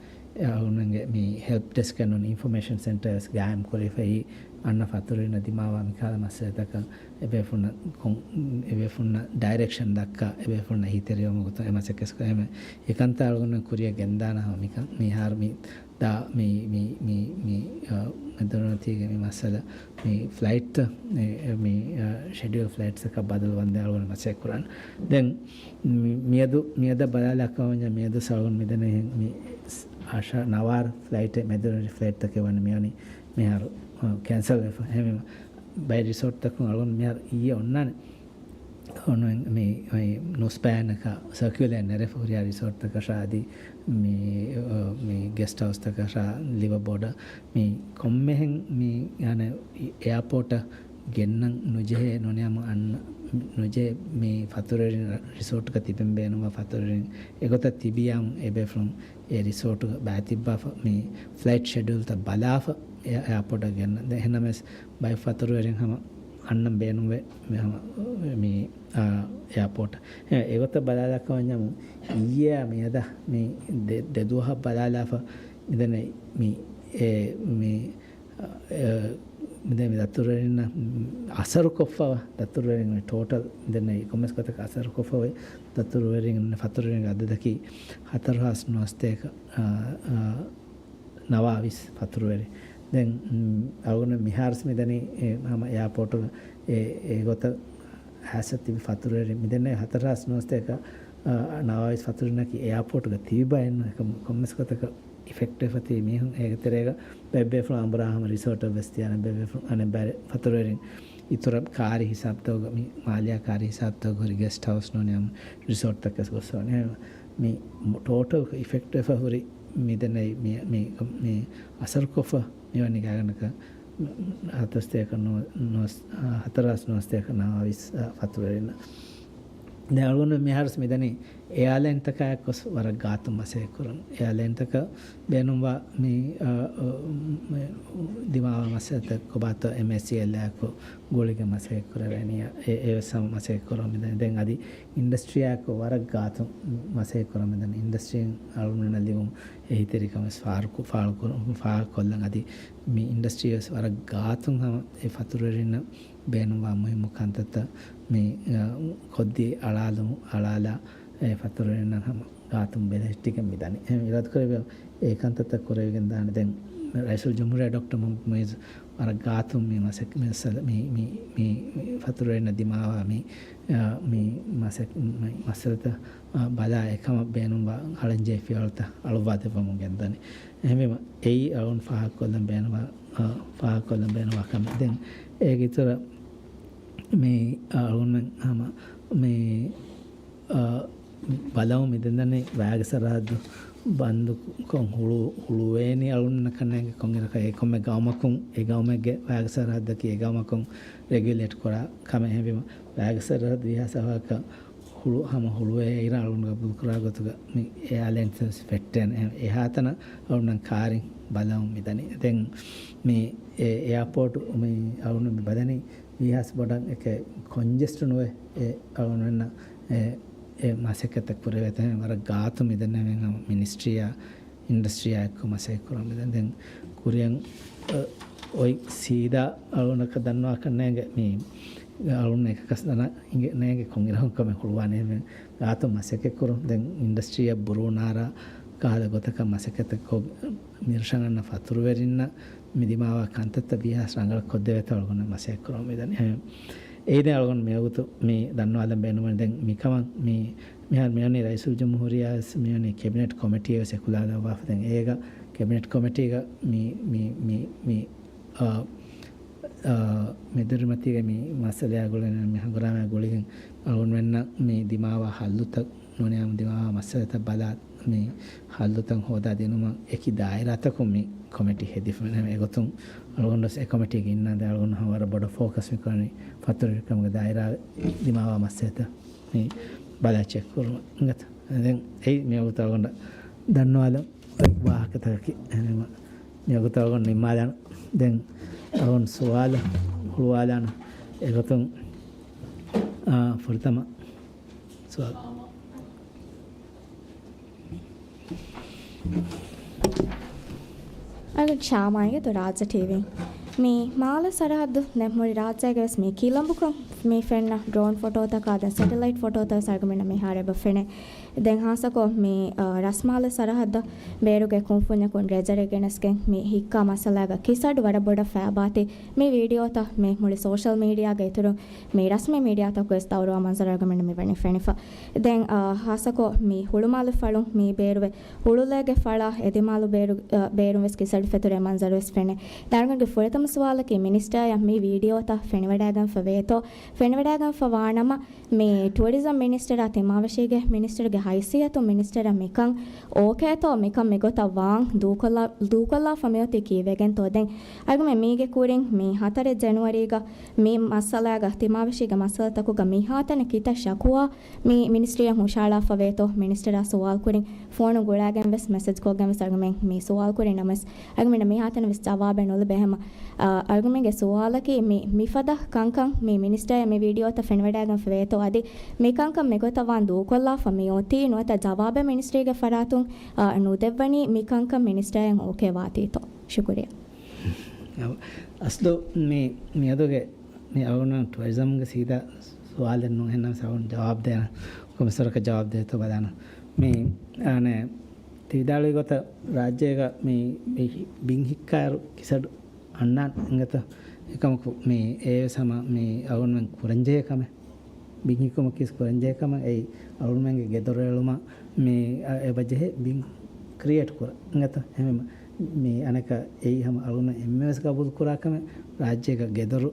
އަޅުގަނޑުމެންގެ މި ހެލްޕް ޑެސްކް އެންޑް އިންފޮމޭޝަން ސެންޓަރ ވެސް ގާއިމް ކުރެވިފައި އަންނަ ފަތުރުވެރިންނަށް ދިމާވާ މިކަހަލަ މައްސަލަތަކަށް އެބޭފުޅުންނަށް ކޮން، އެބޭފުޅުންނަށް ޑައިރެކްޝަން ދައްކާ، އެބޭފުޅުންނަށް އެހީތެރިވުމުގެ ގޮތުން އެ މަސައްކަތް ކުރޭ. އެކަންތައް އަޅުގަނޑުމެން ކުރިއަށް ގެންދާނަ ހަމަ މިކަން މިހާރު މި ދާ މި، މި، މި، އަ، މެދުނުންތީގެ މި މައްސަލަ މި ފްލައިޓްތައް، މި، މި، އަ، ޝެޑިއުލް ފްލައިޓްސްތަކަށް ބަދަލު ވަންދެން އަޅުގަނޑު މަސައްކަތް ކުރާނެ. ދެން މި، މިއަދު، މިއަދަށް ބަލާލާކަމަށް ވަންޏާ މިއަދު އަޅުގަނޑު މިދެންނެވި މި އަށާ ނަވާރަ ފްލައިޓެއް މެދުނުން ފްލައިޓްތަކެއް ވަނީ މިވަނީ މިހާރު، އަ، ކެންސަލް ވެފަ. އެހެންވީމަ ބައެއް ރިސޯޓްތަކުން އަޅުގަނޑު މިހާރު އިއްޔެ އޮންނާނެ. އޮންވެން މި، މި ނޫސް ބަޔާންއަކަށް ސަރކިއުލޭ ނެރެފަ ހުރިހާ ރިސޯޓްތަކަށާ އަދި މި، އަ، މި ގެސްޓް ހައުސްތަކަށާ ލިބަ ބޮޑަށް މި ކޮންމެހެން މި އަނެއް އެއާޕޯޓަށް ގެންނަން ނުޖެހޭ ނޫނީ ހަމަ އަންނަ ނުޖެހޭ މި ފަތުރުވެރިން ރިސޯޓްގަ ތިބެން ބޭނުންވާ ފަތުރުވެރިން އެގޮތަށް ތިބިޔާމު އެބޭފުޅުން އެ ރިސޯޓުގަ ބައިތިއްބާފަ މި ފްލައިޓް ޝެޑިއުލްތައް ބަލާފަ އެ އެއާޕޯޓަށް ގެންނަން. ދެން އެހެންނަމަވެސް ބައެއް ފަތުރުވެރިން ހަމަ އަންނަން ބޭނުންވޭ މި ހަމަ މި، އާ، އެއާޕޯޓަށް. އެ، އެގޮތަށް ބަލާލާކަމަށް ވަންޏާމު އިއްޔެއާ މިއަދާ މި ދެ، ދެ ދުވަހަށް ބަލާލާފަ މިދެންނެވި މި، އެ، މި، އާ، އެ، މިދެން މި ދަތުރުވެރިންނަށް އަސަރުކޮށްފަވާ ދަތުރުވެރިން ޓޯޓަލް މިދެންނެވި ކޮންމެސް ގޮތަކަށް އަސަރުކޮށްފަވާ ދަތުރުވެރިން، ފަތުރުވެރިންގެ އަދަދަކީ ހަތަރު ހާސް ނުވަސަތޭކަ، އާ، އާ، ނަވާވީސް ފަތުރުވެރި. ދެން، މް، އަޅުގަނޑު މިހާރުސް މިދަނީ، އެ، ހަމަ އެއާޕޯޓުގަ އެ، އެގޮތަށް އައިސް ތިބި ފަތުރުވެރި. މިދެންނެވި ހަތަރު ހާސް ނުވަސަތޭކަ، އާ، ނަވާވީސް ފަތުރުވެރިންނަކީ އެއާޕޯޓުގަ ތިބި ބައެއްނު. އެކަމު ކޮންމެސް ގޮތަކަށް އިފެކްޓްވެފަ ތިބި މީހުން. އޭގެ ތެރޭގަ ބައެއް ބޭފުޅުން އަނބުރާ ހަމަ ރިސޯޓަށް ވެސް ތިޔާނެ. ބައެއް ބޭފުޅުން އަނެއް ބައި ފަތުރުވެރިން އިތުރަށް ކާރި ހިސާބުތަކުގަ މި މާލިޔާ ކާރި ހިސާބުތަކުގަ ހުރި ގެސްޓް ހައުސް ނޫނީ ހަމަ ރިސޯޓްތަކަށް ގޮސްފަ ވަނީ. މި ޓޯޓަލް އިފެކްޓްވެފަ ހުރި މިދެންނެވި މި، މި، މި އަސަރުކޮށްފަ މިވަނީ ގާތްގަނޑަކަށް ހަތަރު ސަތޭކަ ނު، ނުވަސް، އާ، ހަތަރު ހާސް ނުވަސަތޭކަ ނަވާވީސް، އާ، ފަތުރުވެރިންނަށް. ދެން އަޅުގަނޑު މިހާރުސް މިދަނީ އެއާލައިންތަކާއެކު ވަރަށް ގާތުން މަސައްކަތް ކުރަން. އެއާލައިންތަކަށް ބޭނުންވާ މި، އަ، އަ، މި ދިމާވާ މައްސަލަތައް ކޮބާތޯ އެމްއޭސީއެލްއާއެކު ގުޅިގެން މަސައްކަތް ކުރެވޭނީ. އެ، އެވެސް ހަމަ މަސައްކަތް ކުރަން މިދަނީ. ދެން އަދި އިންޑަސްޓްރީއާއެކު ވަރަށް ގާތުން މަސައްކަތް ކުރަން މިދަނީ. އިންޑަސްޓްރީން އަޅުގަނޑަށް ލިބުނު އެހީތެރިކަން ވެސް ފާރުކު-، ފާޅުކުރު-، ފާހަގަކޮށްލަން. އަދި މި އިންޑަސްޓްރީ ވެސް ވަރަށް ގާތުން ހަމަ އެ ފަތުރުވެރިންނަށް ބޭނުންވާ މުހިއްމު ކަންތައްތައް މި، އަ، ކޮށްދީ އަޅާލު-، އަޅާލާ އެ ފަތުރުވެރިންނަށް ހަމަ ގާތުން ބެލެހެއްޓިގެން މިދަނީ. އެހެން އިރާދަކުރެއްވިއްޔާ އެ ކަންތައްތައް ކުރެވިގެން ދާނެ. ދެން ރައީސުލްޖުމްހޫރިއްޔާ ޑޮކްޓަރ މުހައްމަދު މުއިއްޒު ވަރަށް ގާތުން މި މަސައް-، މި މައްސަލަ-، މި، މި، މި، މި ފަތުރުވެރިންނަށް ދިމާވާ މި، އަ، މި މަސައް-، މި މައްސަލަތައް، އަ، ބަލާ އެކަމަށް ބޭނުންވާ އަޅަންޖެހޭ ފިޔަވަޅުތައް އަޅުއްވާދެއްވަމުން ގެންދަނީ. އެހެންވީމަ އެއީ އަޅުން ފާހަގަކޮށްލަން ބޭނުންވާ، އަ، ފާހަގަކޮށްލަން ބޭނުންވާ ކަމެއް. ދެން އޭގެ އިތުރަށް މި އަޅުން ހަމަ މި، އަ، ބަލަމުން މިދަނީ ވާގި ސަރަހައްދު ބަންދުކޮށް ހުޅު-، ހުޅުވޭނީ އަޅުންނަކަށް ނޭނގެ ކޮންއިރަކަށް އެ ކޮންމެ ގައުމަކުން އެ ގައުމެއްގެ ވާގި ސަރަހައްދަކީ އެ ގައުމަކުން ރެގިއުލޭޓް ކުރާ ކަމެއް. އެހެންވީމަ ވާގި ސަރަހައްދު ވީހާވެސް އަވަހަކަށް ހުޅު-، ހަމަ ހުޅުވޭ އިރަށް އަޅުން ގަބޫލުކުރާ ގޮތުގަ މި އެއާލައިންސް ވެސް ފެއްޓޭނެ. އެހާތަނަށް އަޅުންނަށް ކާރިން ބަލަމުން މިދަނީ. ދެން މި އެ އެއާޕޯޓު މި އަޅުން މި ބަލަނީ ވީހާވެސް ބޮޑަށް އެކެ ކޮންޖެސްޓް ނުވެ އެ އަޅުންނަށް އެ، އެ މަސައްކަތް ކުރެވޭތޯ ވަރަށް ގާތު މިދަނީ މިނިސްޓްރީއާ އިންޑަސްޓްރީއާ އެއްކޮށް މަސައްކަތް ކުރަން މިދަނީ. ދެން ކުރިއަށް، އަ، އޮތް ސީދާ އަޅުންނަކަށް ދަންނަވާކަށް ނޭނގެ މި އަޅުން އެކަކަސް ދަނާ އިނގެ ނޭނގެ ކޮންއިރަކުން ކަމެއް ހުޅުވާނެ ގާތު މަސައްކަތް ކުރުން. ދެން އިންޑަސްޓްރީއަށް ބުރޫނާރާ ކަހަލަ ގޮތަކަށް މަސައްކަތް ކޮށް މިރަށަށް އަންނަ ފަތުރުވެރިންނަށް މި ދިމާވާ ކަންތައްތައް ވީހާވެސް ރަނގަޅަށް ކޮށްދެވޭތޯ އަޅުގަނޑު މަސައްކަތް ކުރަމުން މިދަނީ. އެ، އެއީ ދެން އަޅުގަނޑު މިވަގުތު މި ދަންނަވާލަން ބޭނުންވަނީ. ދެން މިކަމަށް މި، މިހާރު މިވަނީ ރައީސުލްޖުމްހޫރިއްޔާ ވެސް މިވަނީ ކެބިނެޓް ކޮމިޓީއެއް ވެސް އެކުލާލައްވާފަ. ދެން އޭގަ ކެބިނެޓް ކޮމިޓީގަ މި، މި، މި، މި، އާ، އާ، މެދުރިމަތީގަ މި މައްސަލަޔާ ގުޅިގެން މި ހަނގުރާމަޔާ ގުޅިގެން އަޅުގަނޑުމެންނަށް މި ދިމާވާ ހައްލުތައް ނޫނީ ހަމަ ދިމާވާ މައްސަލަތައް ބަލާ މި ހައްލުތައް ހޯދާ ދިނުމަށް އެކި ދާއިރާތަކުން މި ކޮމިޓީ ހެދިފަ. އެގޮތުން އަޅުގަނޑު ވެސް އެ ކޮމިޓީގެ އިންނާ ދެން އަޅުގަނޑު ހަމަ ވަރަށް ބޮޑަށް ފޯކަސް މި ކުރަނީ ފަތުރުވެރިކަމުގެ ދާއިރާ ދިމާވާ މައްސަލަތައް މި ބަލާ ޗެކް ކުރުމަށް އިނގޭތަ. ދެން އެއީ މިވަގުތު އަޅުގަނޑަށް ދަންނަވާލަން ވާހަކަތަކަކީ. އެހެންވީމަ މިވަގުތު އަޅުގަނޑު ނިންމާލާނަން. ދެން އަޅުގަނޑު ސުވާލަށް ހުޅުވާލާނަން. އެގޮތުން، އާ، ފުރަތަމަ ސުވާލު. އަޅުގަނޑު ޝާމާއިގެ ދު ރާއްޖެ ޓީވީ. މި މާލެ ސަރަހައްދު ދެން މުޅި ރާއްޖޭގެ ވެސް މި ކިލަނބުކޮށް މި ފެންނަ ޑްރޯން ފޮޓޯތަކާ ދެން ސެޓެލައިޓް ފޮޓޯތައް ވެސް އަޅުގަނޑުމެންނަށް މިހާރު އެބަ ފެނޭ. ދެން ހާއްސަކޮށް މި، އަ، ރަސްމާލެ ސަރަހައްދަށް ބޭރުގެ ކުންފުންޏަކުން ރޭޖަރެއް ގެނެސްގެން މި ހިއްކާ މައްސަލާގަ ކިސަޑު ވަރަށް ބޮޑަށް ފައިބާތި މި ވީޑިއޯތައް މި މުޅި ސޯޝަލް މީޑިއާގެ އިތުރުން މި ރަސްމީ މީޑިއާތަކު ވެސް ދައުރުވާ މަންޒަރު އަޅުގަނޑުމެންނަށް މި ވަނީ ފެނިފަ. ދެން، އަ، ހާއްސަކޮށް މި ހުޅުމާލެ ފަޅުން މި ބޭރުވެ ހުޅުލޭގެ ފަޅާ އެދިމާލު ބޭރު، އަ، ބޭރުން ވެސް ކިސަޑު ފެތުރޭ މަންޒަރު ވެސް ފެނޭ. ދެން އަޅުގަނޑުގެ ފުރަތަމަ ސުވާލަކީ މިނިސްޓާއަށް މި ވީޑިއޯތައް ފެނިވަޑައިގެންފަ ވޭތޯ؟ ފެނިވަޑައިގެންފަ ވާނަމަ، މި ޓުއަރިޒަމް މިނިސްޓަރާ ތިމާވެށީގެ މިނިސްޓަރުގެ ހައިސިއްޔަތުން މިނިސްޓަރަށް މިކަން އޯކޭތޯ؟ މިކަން މިގޮތަށް ވާން ދޫކޮށްލާ، ދޫކޮށްލާފަ މިއޮތީ ކީއްވެގެންތޯ؟ ދެން އަޅުގަނޑުމެން މީގެ ކުރިން މި ހަތަރެއް ޖެނުއަރީގަ މި މައްސަލާގަ ތިމާވެށީގެ މައްސަލަތަކުގަ މިހާތަނަށް ކިތައް ޝަކުވާ މި މިނިސްޓްރީއަށް ހުށަހަޅާފަ ވޭތޯ؟ މިނިސްޓަރާ ސުވާލު ކުރިން ފޯނު ގުޅާގެން ވެސް މެސެޖް ކޮށްގެން ވެސް އަޅުގަނޑުމެން މި ސުވާލު ކުރި ނަމަވެސް، އަޅުގަނޑުމެންނަށް މިހާތަނަށް ވެސް ޖަވާބެއް ނުލިބޭ. ހަމަ، އަ، އަޅުގަނޑުމެންގެ ސުވާލަކީ މި، މިފަދަ ކަންކަން މި މިނިސްޓަރ މި ވީޑިއޯތައް ފެނިވަޑައިގެންފަ ވޭތޯ؟ އަދި މިކަންކަން މިގޮތަށް ވާން ދޫކޮށްލާފަ މިއޮތީ ނުވަތަ ޖަވާބެއް މިނިސްޓްރީގެ ފަރާތުން، އަ، ނުދެއްވަނީ މިކަންކަން މިނިސްޓަރއަށް އޯކޭ ވާތީތޯ؟ ޝުކުރިއްޔާ. އަސްލު މި، މިއަދުގެ މި އަޅުގަނޑު ޓުއަރިޒަމްގެ ސީދާ ސުވާލެއް ނޫން. އެހެންނަމަވެސް އަޅުގަނޑު ޖަވާބު ދޭނަން، ކޮންމެސްވަރަކަށް ޖަވާބު ދޭތޯ ބަލާނަން. މި، އަނެއް، ތި ވިދާޅުވި ގޮތަށް ރާއްޖޭގަ މި، މި ބިން ހިއްކާއިރު ކިސަޑު އަންނާނެ އިނގޭތަ؟ އެކަމަކު މި އެއީވެސް ހަމަ މި އަޅުގަނޑުމެން ކުރަންޖެހޭ ކަމެއް. ބިން ހިއްކުމަކީވެސް ކުރަންޖެހޭ ކަމެއް. އެއީ އަޅުގަނޑުމެންގެ ގެދޮރު އެޅުމަށް މި އަ، އެބަ ޖެހޭ ބިން ކްރިއޭޓް ކުރަން އިނގޭތަ؟ އެހެންވީމަ މި އަނެކަ އެއީ ހަމަ އަޅުގަނޑު އެންމެންވެސް ގަބޫލު ކުރާ ކަމެއް، ރާއްޖޭގަ ގެދޮރު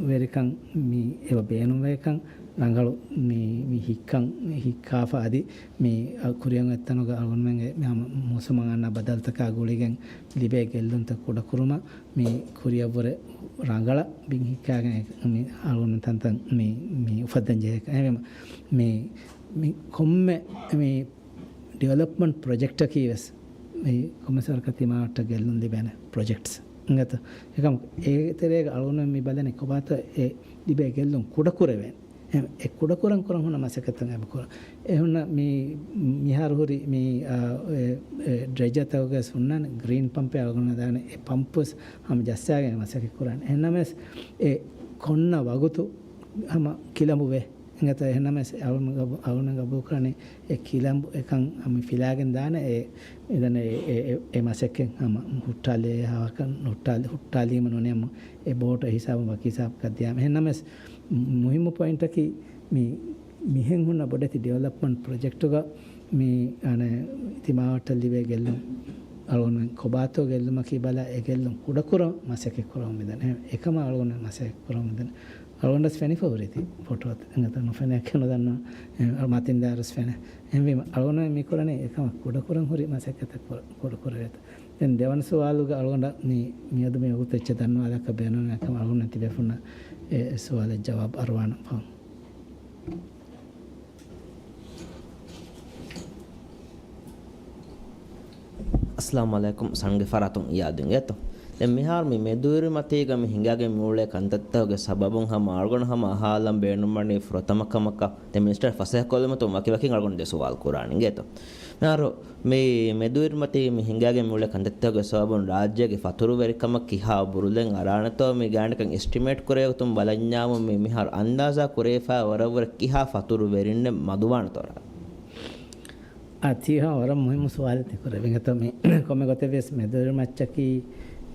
ވެރިކަން މި އެބަ ބޭނުންވޭކަން ރަނގަޅު މި، މި ހިއްކަން ހިއްކާފަ އަދި މި ކުރިއަށް އޮތް ތަނުގަ އަޅުގަނޑުމެންގެ މި ހަމަ މޫސުމަށް އަންނަ ބަދަލުތަކާ ގުޅިގެން ލިބޭ ގެއްލުންތައް ކުޑަކުރުމަށް މި ކުރިއަށްވުރެ ރަނގަޅަށް ބިން ހިއްކާގެން މި އަޅުގަނޑު ތަންތަން މި، މި އުފައްދަން ޖެހޭ. އެހެންވީމަ މި، މި ކޮންމެ މި ޑިވެލޮޕްމަންޓް ޕްރޮޖެކްޓަކީ ވެސް މި ކޮންމެސް ވަރަކަށް ތިމާވެއްޓަށް ގެއްލުން ލިބޭނެ ޕްރޮޖެކްޓްސް އިނގޭތޯ. އެކަމަކު އޭގެ ތެރޭގަ އަޅުގަނޑުމެން މި ބަލަނީ ކޮބާތޯ އެ ލިބޭ ގެއްލުން ކުޑަކުރެވޭނެ. އެ، އެ ކުޑަކުރަން ކުރަން ހުންނަ މަސައްކަތްތައް އެބަ ކުރަން. އެ ހުންނަ މި، މިހާރު ހުރި މި، އާ، އެ، އެ ޑްރެޖަރތަކުގަ ވެސް ހުންނާނެ ގްރީން ޕަމްޕެއް އަޅުގަނޑު ދާނެ. އެ ޕަމްޕު ވެސް ހަމަ ޖައްސާގެން މަސައްކަތް ކުރާނެ. އެހެންނަމަވެސް އެ ކޮންނަ ވަގުތު ހަމަ ކިލަނބު ވޭ. އިނގޭތޯ އެހެންނަމަވެސް އަޅުގަނޑު ގަބޫ، އަޅުގަނޑު ގަބޫލުކުރަނީ އެ ކިލަނބު އެކަން ހަމަ ފިލާގެން ދާނެ އެ، މިދަންނަ އެ، އެ، އެ، އެ މަސައްކަތް ހަމަ ހުއްޓާލޭ ހަވަކަން ހުއްޓާލި، ހުއްޓާލީމަ ނޫނީ ހަމަ އެ ބޯޓު އެ ހިސާބުން ވަކި ހިސާބަކަށް ދިޔާމަ. އެހެންނަމަވެސް މު-، މުހިއްމު ޕޮއިންޓަކީ މި، މިހެން ހުންނަ ބޮޑެތި ޑިވެލޮޕްމަންޓް ޕްރޮޖެކްޓުގަ މި، އަނެއް، ތިމާވެއްޓަށް ލިބޭ ގެއްލުން އަޅުގަނޑުމެން ކޮބާތޯ ގެއްލުމަކީ ބަލާ އެ ގެއްލުން ކުޑަކުރަން މަސައްކަތް ކުރަމުން މިދަނީ. އެކަމަށް އަޅުގަނޑުމެން މަސައްކަތް ކުރަމުން މިދަނީ. އަޅުގަނޑަސް ފެނިފަ ހުރިތި ފޮޓޯ އެނގޭތޯ ނުފެނޭކަށް ނުދަންނަ، އެ، މަތިން ދާރުސް ފެނޭ. އެހެންވީމަ އަޅުގަނޑުމެން މި ކުރަނީ އެކަމަށް ކުޑަކުރަން ހުރި މަސައްކަތެއް ކުރ-، ކުޑަކުރެވޭތޯ. ދެން ދެވަނަ ސުވާލުގަ އަޅުގަނޑަށް މި، މިއަދު މި ވަގުތު އެއްޗެއް ދަންނަވާލާކަށް ބޭނުން ނައި އެކަމަށް އަޅުގަނޑުމެން ތިބޭފުޅުންނަށް އެ، އެ ސުވާލަށް ޖަވާބު އަރުވާނަން ފަހުން. އައްސަލާމު ޢަލައިކުމް. ސަންގެ ފަރާތުން އިޔާދު އިނގޭތޯ. ދެން މިހާރު މި މެދުވެރިމަތީގަ މި ހިނގާގެން މިއުޅޭ ކަންތައްތަކުގެ ސަބަބުން ހަމަ އަޅުގަނޑު ހަމަ އަހާލަން ބޭނުންވަނީ ފުރަތަމަ ކަމަކަށް ދެން މިނިސްޓަރ ފަސޭހަކޮށްލުމަށް ވަކިވަކިން އަޅުގަނޑު ދެ ސުވާލު ކުރާނެ އިނގޭތޯ. މިހާރު މި މެދުވެރިމަތީ މި ހިނގާގެން މިއުޅޭ ކަންތައްތަކުގެ ސަބަބުން ރާއްޖޭގެ ފަތުރުވެރިކަމަށް ކިހާ ބުރުލެއް އަރާނެތޯ މި ގާތްގަނޑަކަށް އެސްޓިމޭޓް ކުރެވޭ ގޮތުން ބަލަންޏާމު މި މިހާރު އަންދާޒާ ކުރެވިފައި ވަރަށްވުރެ ކިހާ ފަތުރުވެރިންނެއް މަދުވާނެތޯ ރާ؟ އާ، ތީ ހަމަ ވަރަށް މުހިއްމު ސުވާލެއް ތި ކުރެވި. އިނގޭތޯ މި ކޮންމެ ގޮތެއް ވިޔަސް މެދުވެރިމައްޗަކީ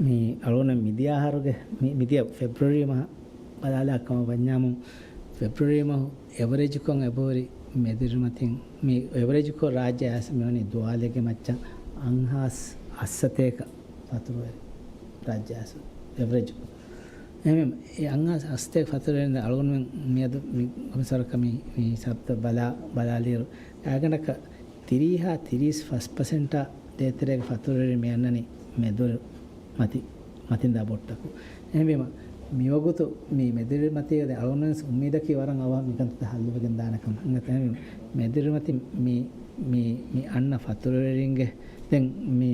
މި އަޅުގަނޑަށް މިދިޔަ އަހަރުގެ މި، މިދިޔަ ފެބްރުއަރީ މަހަށް ބަލާލާ ކަމަށް ވަންޏާމު، ފެބްރުއަރީ މަހު އެވަރޭޖުކޮށް އެބަހުރި މެދުވެރިމަތިން، މި އެވަރޭޖުކޮށް ރާއްޖެ އައިސް މިވަނީ ދުވާލެއްގެ މައްޗަށް އަށް ހާސް އަށްސަތޭކަ ފަތުރުވެރި ރާއްޖެ އައިސް އެވަރޭޖުކޮށް. އެހެންވީމަ، އެ އަށް ހާސް އަށްސަތޭކަ ފަތުރުވެރިން އަޅުގަނޑުމެން މިއަދު މި ކޮންމެސް ވަރަކަށް މި، މި ހިސާބުތައް ބަލާ، ބަލާލިއިރު، ގާތްގަނޑަކަށް ތިރީހާ ތިރީސް ފަސް ޕަސެންޓާ ދޭތެރޭގެ ފަތުރުވެރިން މި އަންނަނީ މެދު މަތި، މަތިންދާ ބޮއްޓަކު. އެހެންވީމަ، މިވަގުތު މި މެދުވެރިމަތީގަ ދެން އަޅުގަނޑުވެސް އުއްމީދަކީ ވަރަށް އަވަހަށް މިކަންތައް ހައްލުވެގެން ދާނެ ކަމަށް. އެހެންވީމަ، މެދުވެރިމަތި މި، މި، މި އަންނަ ފަތުރުވެރިންގެ ދެން މި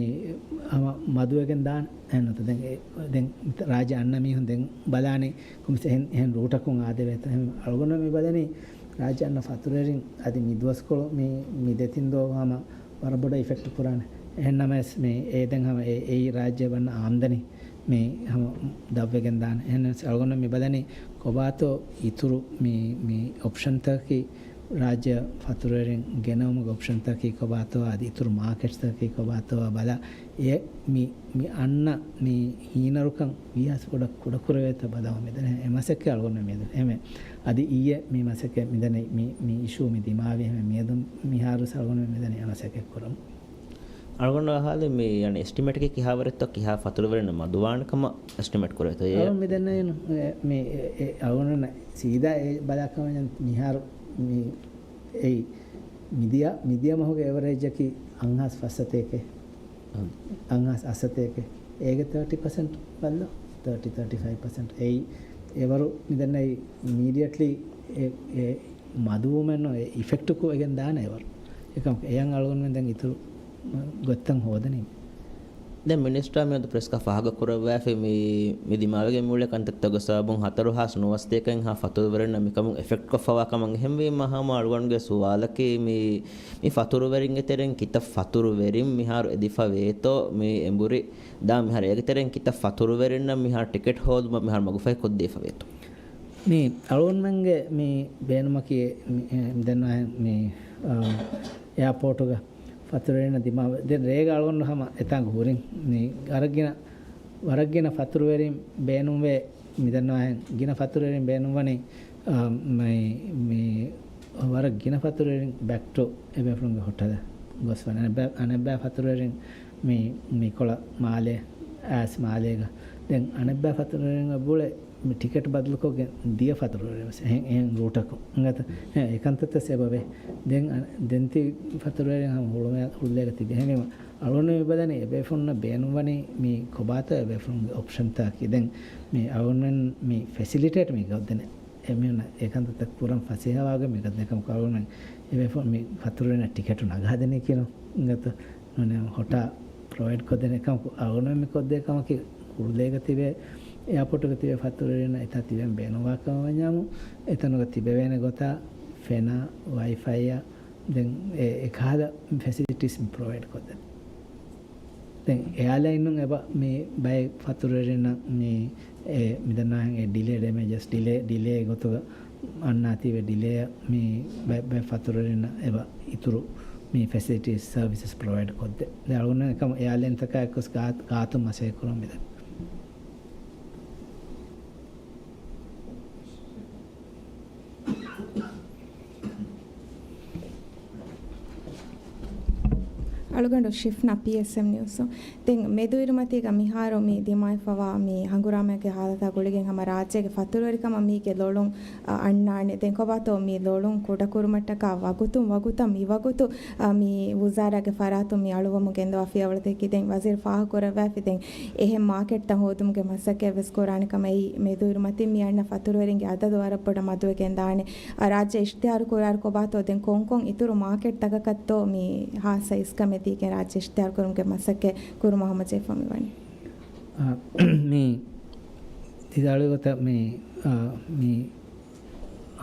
ހަމަ މަދުވެގެން ދާނެ. އެހެންނުތަ؟ ދެން އެ، ދެން ރާއްޖެ އަންނަ މީހުން ދެން ބަލާނީ ކޮންމެސް އެހެން، އެހެން ރޫޓަކުން އާދެވޭތަ؟ އެހެން އަޅުގަނޑު މި ބަލަނީ ރާއްޖެ އަންނަ ފަތުރުވެރިން އަދި މި ދުވަސްކޮޅު މި، މި ދެތިން ދުވަހު ހަމަ ވަރަށް ބޮޑަށް އިފެކްޓް ކުރާނެ. އެހެންނަމަވެސް މި އެ ދެން ހަމަ އެ، އެއީ ރާއްޖެ ވަންނަ އާމްދަނީ މި ހަމަ ދަށްވެގެން ދާނެ. އެހެންނަމަވެސް އަޅުގަނޑު މި ބަލަނީ ކޮބާތޯ އިތުރު މި، މި އޮޕްޝަންތަކަކީ ރާއްޖެ ފަތުރުވެރިން ގެނައުމުގެ އޮޕްޝަންތަކަކީ ކޮބާތޯ އަދި އިތުރު މާކެޓްސްތަކަކީ ކޮބާތޯ ބަލާ އެ މި، މި އަންނަ މި ހީނަރުކަން ވީހާސް ބޮޑަށް ކުޑަކުރެވޭތަ ބަލަމުން މިދަނީ. އެ މަސައްކަތް އަޅުގަނޑު މިދަނީ. އެމެ އަދި އިއްޔެ މި މަސައްކަތް މިދަނީ މި، މި އިޝޫ މި ދިމާވި އެހެން މިއަދު މިހާރު އަޅުގަނޑު މިދަނީ އެ މަސައްކަތް ކުރަމުން. އަޅުގަނޑު އަހާލި މި އަން އެސްޓިމޭޓްގެ ކިހާވަރެއްތޯ ކިހާ ފަތުރުވެރިން މަދުވާނެ ކަމަށް އެސްޓިމޭޓް ކުރޭތޯ؟ އެ އަޅުގަނޑު މިދަންނަ އޭނު، އެ، މި، އެ، އެ، އަޅުގަނޑު ސީދާ އެ ބަލާ ކަމަށް މިހާރު މި އެއީ މިދިޔަ، މިދިޔަ މަހުގެ އެވަރޭޖަކީ އަށް ހާސް ފަސްސަތޭކެ، އަށް ހާސް އަށްސަތޭކެ. އޭގެ ތާޓީ ޕަސެންޓް ބައްލަ، ތާޓީ، ތާޓީ ފައިވް ޕަސެންޓް. އެއީ އެވަރު މިދަންނައީ އިމީޑިއެޓްލީ އެ، އެ މަދުވުމެއްނު އެ އިފެކްޓު ކުވެގެން ދާނެ އެވަރު. އެކަމަކު އެޔަށް އަޅުގަނޑުމެން ދެން އިތުރު ގޮތްތައް ހޯދަނީ. ދެން މިނިސްޓާ މިއަދު ޕްރެސްގަ ފާހަގަކުރައްވާފައި މި، މި ދިމާވެގެން މިއުޅޭ ކަންތައްތަކުގެ ސަބަބުން ހަތަރު ހާސް ނުވަސަތޭކައިން ހާ ފަތުރުވެރިންނަށް މިކަމުން އެފެކްޓްކޮށްފަވާ ކަމަށް. އެހެންވީމަ ހަމަ އަޅުގަނޑުގެ ސުވާލަކީ މި، މި ފަތުރުވެރިންގެ ތެރެއިން ކިތައް ފަތުރުވެރިން މިހާރު އެދިފަ ވޭތޯ މި އެނބުރި؟ ދާ މިހާރު އޭގެ ތެރެއިން ކިތައް ފަތުރުވެރިންނަށް މިހާރު ޓިކެޓް ހޯދުމަށް މިހާރު މަގުފަހި ކޮށްދީފަ ވޭތޯ؟ މި އަޅުގަނޑުމެންގެ މި ބޭނުމަކީ މި، މި ދެން މި، އާ، އެއާޕޯޓުގަ ފަތުރުވެރިންނަށް ދިމާވެ، ދެން ރޭގަ އަޅުގަނޑު ހަމަ އެތާނގަ ހުރިން. މި ވަރަށްގިނަ، ވަރަށްގިނަ ފަތުރުވެރިން ބޭނުންވޭ، މި ދަންނަވާހެން ގިނަ ފަތުރުވެރިން ބޭނުންވަނީ، އާ، މި، މި ވަރަށް ގިނަ ފަތުރުވެރިން ބެކް ޓު އެބޭފުޅުންގެ ހޮޓަލަށް ގޮސްވަނީ. އަނެއްބަ-، އަނެއްބައި ފަތުރުވެރިން މި، މިކޮޅަށް މާލޭ، އައިސް މާލޭގަ. ދެން އަނެއްބައި ފަތުރުވެރިން އެބައުޅޭ މި ޓިކެޓް ބަދަލުކޮށްގެން ދިޔަ ފަތުރުވެރިން ވެސް އެހެން، އެހެން ރޫޓަކުން އިނގޭތަ؟ އެ، އެކަންތައްތައް ސަބަބެއް. ދެން އަ-، ދެން ތި ފަތުރުވެރިން ހަމަ ހުޅުމެ-، ހުޅުލޭގަ ތިބި. އެހެންވީމަ އަޅުގަނޑު މި ބަލަނީ އެބޭފުޅުންނަށް ބޭނުންވަނީ މި ކޮބާތޯ އެބޭފުޅުންގެ އޮޕްޝަންތަކަކީ. ދެން މި އަޅުގަނޑުމެން މި ފެސިލިޓޭޓް މި ގޮތްދެނެ. އެމީހުންނަށް އެކަންތައްތައް ކުރަން ފަސޭހަވާގޮތް މި ގޮތްދެނެ ކަމަކު އަޅުގަނޑުމެން އެބޭފުޅުން މި ފަތުރުވެރިންނަށް ޓިކެޓު ނަގާދެނީ ކިޔުނު. އިނގޭތަ؟ ނޫނީ ހޮޓާ ޕްރޮވައިޑް ކޮށްދޭނެ ކަމަކު އަޅުގަނޑުމެން މި ކޮށްދޭ ކަމަކީ ހުޅުލޭގަ ތިބޭ، އެއާޕޯޓުގަ ތިބޭ ފަތުރުވެރިންނަށް އެތާ ތިބެން ބޭނުންވާ ކަމަށް ވަންޏާމު، އެތަނުގަ ތިބެވޭނެ ގޮތާ ފެނާ، ވައިފައިއާ، ދެން އެ، އެކަހަލަ ފެސިލިޓީސް މި ޕްރޮވައިޑް ކޮށްދޭ. ދެން އެއާލައިނުން އެބަ މި ބައެއް ފަތުރުވެރިންނަށް މި އެ މިދަންނާހެން އެ ޑިލޭ ޑެމޭޖަސް ޑިލޭ، ޑިލޭ ގޮތުގަ އަންނާތީވެ ޑިލޭއަށް މި ބައެއް ބައެއް ފަތުރުވެރިންނަށް އެބަ އިތުރު މި ފެސިލިޓީސް ސަރވިސަސް ޕްރޮވައިޑް ކޮށްދޭ. ދެން އަޅުގަނޑު އެކަމަ އެއާލައިންތަކާ އެއްކޮސް ގާ-، ގާތުން މަސައްކަތް ކުރަމުން މިދަނީ. އަޅުގަނޑު ޝިފްނާ، ޕީއެސްއެމް ނިއުސް. ދެން މެދުއިރުމަތީގަ މިހާރު މި ދިމާވެފަވާ މި ހަނގުރާމައިގެ ހާލަތާ ގުޅިގެން ހަމަ ރާއްޖޭގެ ފަތުރުވެރިކަމަށް މީގެ ލޮޅުން، އަ، އަންނާނެ. ދެން ކޮބާތޯ މި ލޮޅުން ކުޑަކުރުމަށްޓަކާ ވަގުތުން ވަގުތަށް މިވަގުތު، އަ، މި ވުޒާރާގެ ފަރާތުން މި އަޅުވަމުން ގެންދަވާ ފިޔަވަޅުތަކަކީ ދެން ވަޒީރު ފާހަގަކުރައްވާފި. ދެން އެހެން މާކެޓްތައް ހޯދުމުގެ މަސައްކަތް ވެސް ކުރާނެ ކަމަށް އެއީ މެދުއިރުމަތީ މި އަންނަ ފަތުރުވެރިންގެ އަދަދު ވަރަށް ބޮޑަށް މަދުވެގެން ދާނެ. އަ، ރާއްޖެ އިޝްތިހާރު ކުރާއިރު ކޮބާތޯ ދެން ކޮންކޮން އިތުރު މާކެޓް ތަކަކަށްތޯ މި ހާއްސަ އިސްކަމެއް ދީގެން ރާއްޖެ އިޝްތިހާރު ކުރުމުގެ މަސައްކަތް ކުރުމަށް ހަމަޖެހިފަ މިވަނީ؟ އާ، މި ވިދާޅުވި ގޮތަށް މި، އާ، މި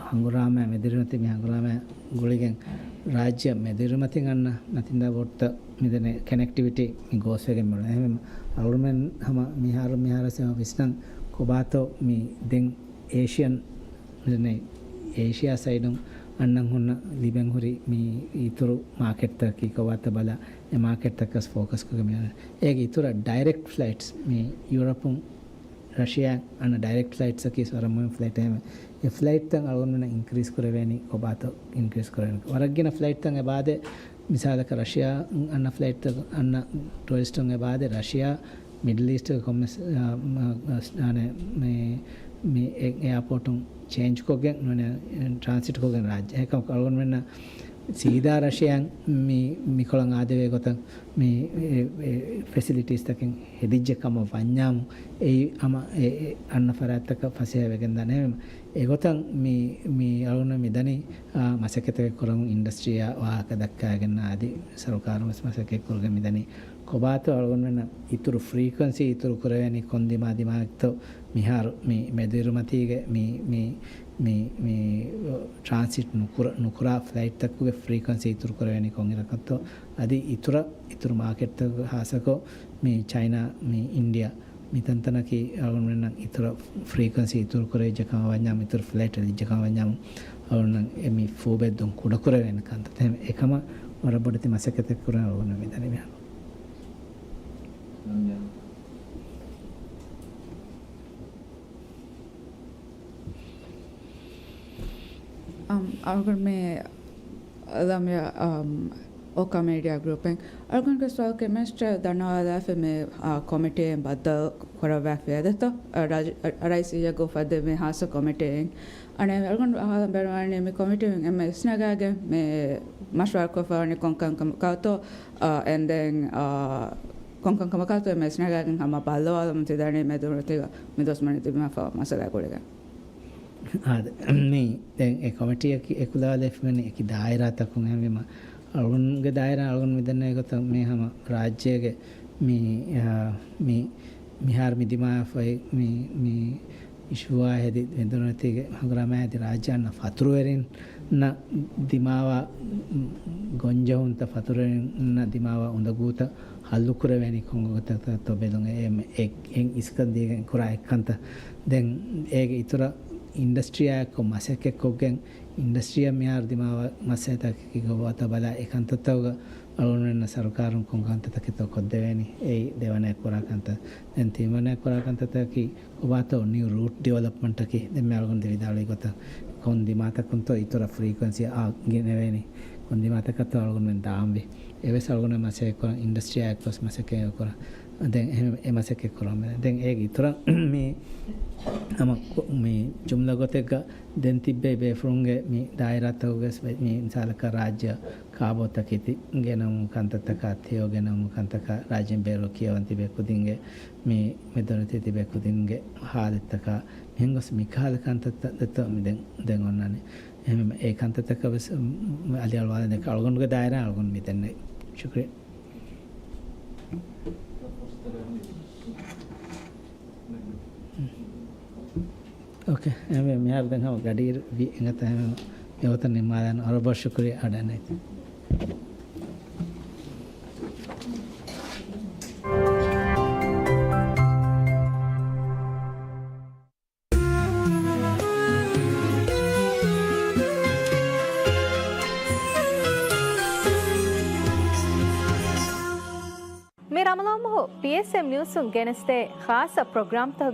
ހަނގުރާމަ މެދުއިރުމަތީ މި ހަނގުރާމަ ގުޅިގެން ރާއްޖެ މެދުއިރުމަތިން އަންނަ މަތިންދާ ބޯޓްތައް މިދެނެ ކަނެކްޓިވިޓީ މި ގޯސްވެގެން މިއުޅެނީ. އެހެންވީމަ އަޅުމެން ހަމަ މިހާރު، މިހާރު ވެސް ހަމަ ވިސްނަން ކޮބާތޯ މި ދެން އޭޝިއަން މިދެން އޭޝިއާ ސައިޑުން އަންނަން ހުންނަ ލިބެން ހުރި މި އިތުރު މާކެޓްތަކަކީ ކޮބާތޯ ބަލާ، އެ މާކެޓްތަކަސް ފޯކަސް ކޮށްގެން މިއަންނަނީ. އޭގެ އިތުރަށް ޑައިރެކްޓް ފްލައިޓްސް މި ޔޫރަޕުން ރަޝިޔާ އަންނަ ޑައިރެކްޓް ފްލައިޓްސްއަކީ ވަރަށް މުހިންމު ފްލައިޓް އެހެންވެ. އެ ފްލައިޓްތައް އަޅުގަނޑުމެންނަށް އިންކްރީޒް ކުރެވޭނީ ކޮބާތޯ އިންކްރީޒް ކުރެވޭނީ. ވަރަށް ގިނަ ފްލައިޓްތައް އެބައާދޭ، މިސާލަކަށް ރަޝިޔާ އަންނަ ފްލައިޓްތައް އަންނަ ޓޫރިސްޓުން އެބައާދޭ ރަޝިޔާ މިޑްލް އީސްޓްގެ ކޮންމެސް، އާ، މަ-، އާ، އާނެ، މި، މި އެ-، އެއާޕޯޓުން ޗޭންޖް ކޮށްގެން، ނޫނީ ޓްރާންސިޓް ކޮށްގެން ރާއްޖެ. އެކަމަކު އަޅުގަނޑުމެންނަށް ސީދާ ރަޝިޔާއިން މި، މިކޮޅަށް އާދެވޭ ގޮތަށް މި އެ، އެ ފެސިލިޓީސްތަކެއް ހެދިއްޖެ ކަމަށް ވަންޏާމު، އެއީ ހަމަ އެ، އެ އަންނަ ފަރާތްތަކަށް ފަސޭހަވެގެން ދާނެ. އެހެންވީމަ އެގޮތަށް މި، މި އަޅުގަނޑު މިދަނީ، އާ، މަސައްކަތެއް ކުރަމުން އިންޑަސްޓްރީއާ ވާހަކަ ދައްކާގެން އަދި ސަރުކާރުން ވެސް މަސައްކަތް ކުރަގެން މިދަނީ. ކޮބާތޯ އަޅުގަނޑުމެންނަށް އިތުރު ފްރީކުއެންސީ އިތުރު ކުރެވޭނީ ކޮން ދިމާ ދިމާއެއްތޯ؟ މިހާރު މި މެދުއިރުމަތީގެ މި، މި، މި، މި ޓްރާންސިޓް ނުކުރ-، ނުކުރާ ފްލައިޓްތަކުގެ ފްރީކުއެންސީ އިތުރު ކުރެވޭނީ ކޮންއިރަކަށްތޯ؟ އަދި އިތުރަށް، އިތުރު މާކެޓްތަކުގެ ހާއްސަކޮށް މި ޗައިނާ، މި އިންޑިއާ، މި ތަންތަނަކީ އަޅުގަނޑުމެންނަށް އިތުރަށް ފްރީކުއެންސީ އިތުރު ކުރެވިއްޖެ ކަމަށް ވަންޏާމު، އިތުރު ފްލައިޓް ހެދިއްޖެ ކަމަށް ވަންޏާމު، އަޅުގަނޑުމެން އެ މި ފޫބެއްދުން ކުޑަކުރެވޭނެ ކަންތައް. އެކަމަށް ވަރަށް ބޮޑެތި މަސައްކަތެއް ކުރަން އަޅުގަނޑު މިދަނީ މިހާރު. އަމް، އަޅުގަނޑު މި ލަމްޔާ، އަމް، އޯކާ މީޑިއާ ގްރޫޕެއް އަޅުގަނޑުގެ ސުވާލަކީ މިނިސްޓަރ ދަންނަވާލާފި މި، އާ، ކޮމިޓީއެއް ބައްދަލު ކުރައްވާފިއޭދެތޯ؟ އަ، ރައި-، އަ، ރައީސް އިއްޔެގެ އުފައްދި މި ހާއްސަ ކޮމިޓީއެއް. އަނެއް އަޅުގަނޑު އަހާލަން ބޭނުންވާނީ މި ކޮމިޓީއިން އެންމެ އިސްނަގާގެން މި މަޝްވަރާ ކޮށްފަވަނީ ކޮންކަން ކަމަކާތޯ، އާ، އެން ދެން، އާ، ކޮންކަން ކަމަކާތޯ އެންމެ އިސްނަގާގެން ހަމަ ބައްލަވާލަމުން ތިދަނީ މެދުއިރުމަތީގަ މި ދުވަސް މަނި ތިބިމަފަ މައްސަލަ ގުޅިގެން. އާދެ، މި ދެން އެ ކޮމިޓީއަކީ އެކުލަވާލެވިފައިވަނީ އެކި ދާއިރާތަކުން އެހެންވީމަ، އަޅުގަނޑުގެ ދާއިރާ އަޅުގަނޑު މިދަންނަ ގޮތަށް މި ހަމަ ރާއްޖޭގެ މި، އާ، މި މިހާރު މި ދިމާވެފައި މި، މި އިޝޫއާ ހެދި މެދުއިރުމަތީގެ ހަނގުރާމައާ ހެދި ރާއްޖެ އަންނަ ފަތުރުވެރިންނަށް ދިމާވާ ގޮންޖެހުންތައް، ފަތުރުވެރިންނަށް ދިމާވާ އުނދަގޫތައް ހައްލުކުރެވޭނީ ކޮން ގޮތަކަށްތޯ ބެލުން. އެ، އެ، އެ އިސްކަން ދީގެން ކުރާ އެއްކަންތައް. ދެން އޭގެ އިތުރަށް އިންޑަސްޓްރީއާއެއްކޮށް މަސައްކަތްކޮށްގެން، އިންޑަސްޓްރީއަށް މިހާރު ދިމާވާ މައްސަލަތަކަކީ ކޮބާތޯ ބަލާ، އެ ކަންތައްތަކުގަ އަޅުގަނޑުމެންނަށް ސަރުކާރުން ކޮން ކަންތައްތަކެއްތޯ ކޮށްދެވޭނީ، އެއީ ދެވަނައަށް ކުރާ ކަންތައް. ދެން ތިންވަނައަށް ކުރާ ކަންތައްތަކަކީ ކޮބާތޯ ނިއު ރޫޓް ޑިވެލޮޕްމަންޓަކީ. ދެން މި އަޅުގަނޑު ވިދާޅުވި ގޮތަށް ކޮން ދިމާތަކުންތޯ އިތުރަށް ފްރީކުއެންސީ އާ ގެނެވޭނީ، ކޮން ދިމާތަކަށްތޯ އަޅުގަނޑުމެން ދާންވީ. އެވެސް އަޅުގަނޑުމެން މަސައްކަތް ކުރަން، އިންޑަސްޓްރީއާ އެއްކޮށް މަސައްކަތް ކުރަން. ދެން އެހެން އެ މަސައްކަތް ކުރަމެ. ދެން އޭގެ އިތުރަށް މި ހަމަ ކު-، މި ޖުމްލަ ގޮތެއްގަ ދެން ތިއްބެވި ބޭފުޅުންގެ މި ދާއިރާތަކުގަސް މި މިސާލަކަށް ރާއްޖެ ކާބޯތަކެތި ގެނައުމު ކަންތައްތަކާ، ތެޔޮ ގެނައުމު ކަންތަކާ، ރާއްޖޭން ބޭރު ކިޔަވަން ތިބޭ ކުދިންގެ މި މެދުވަރު ތިބޭ ކުދިންގެ ހާލަތްތަކާ، މިހެން ގޮސް މިކަހަލަ ކަންތައްތައް ދެތޯ މި ދެން، ދެން އޮންނާނެ. އެހެން އެ ކަންތައްތަކަށް ވެސް އަލިއަޅުވާލަން ދެކެ އަޅުގަނޑުގެ ދާއިރާ އަޅުގަނޑު މި ދެންނެވި. ޝުކުރިއްޔާ. އޯކޭ، އެހެންވެ މިހާރު ދެން ހަމަ ގަޑިއިރު ވީ އެނގޭތަ؟ އެހެންވެ މި ވަގުތަށް ނިންމާލަން. ވަރަށް ބޮޑަށް ޝުކުރިއްޔާ އަޑަން އައި. މި ރަމަޟާން މަހު ޕީއެސްއެމް ނިއުސުން ގެނެސްދޭ ޚާއްޞަ ޕްރޮގްރާމްތައް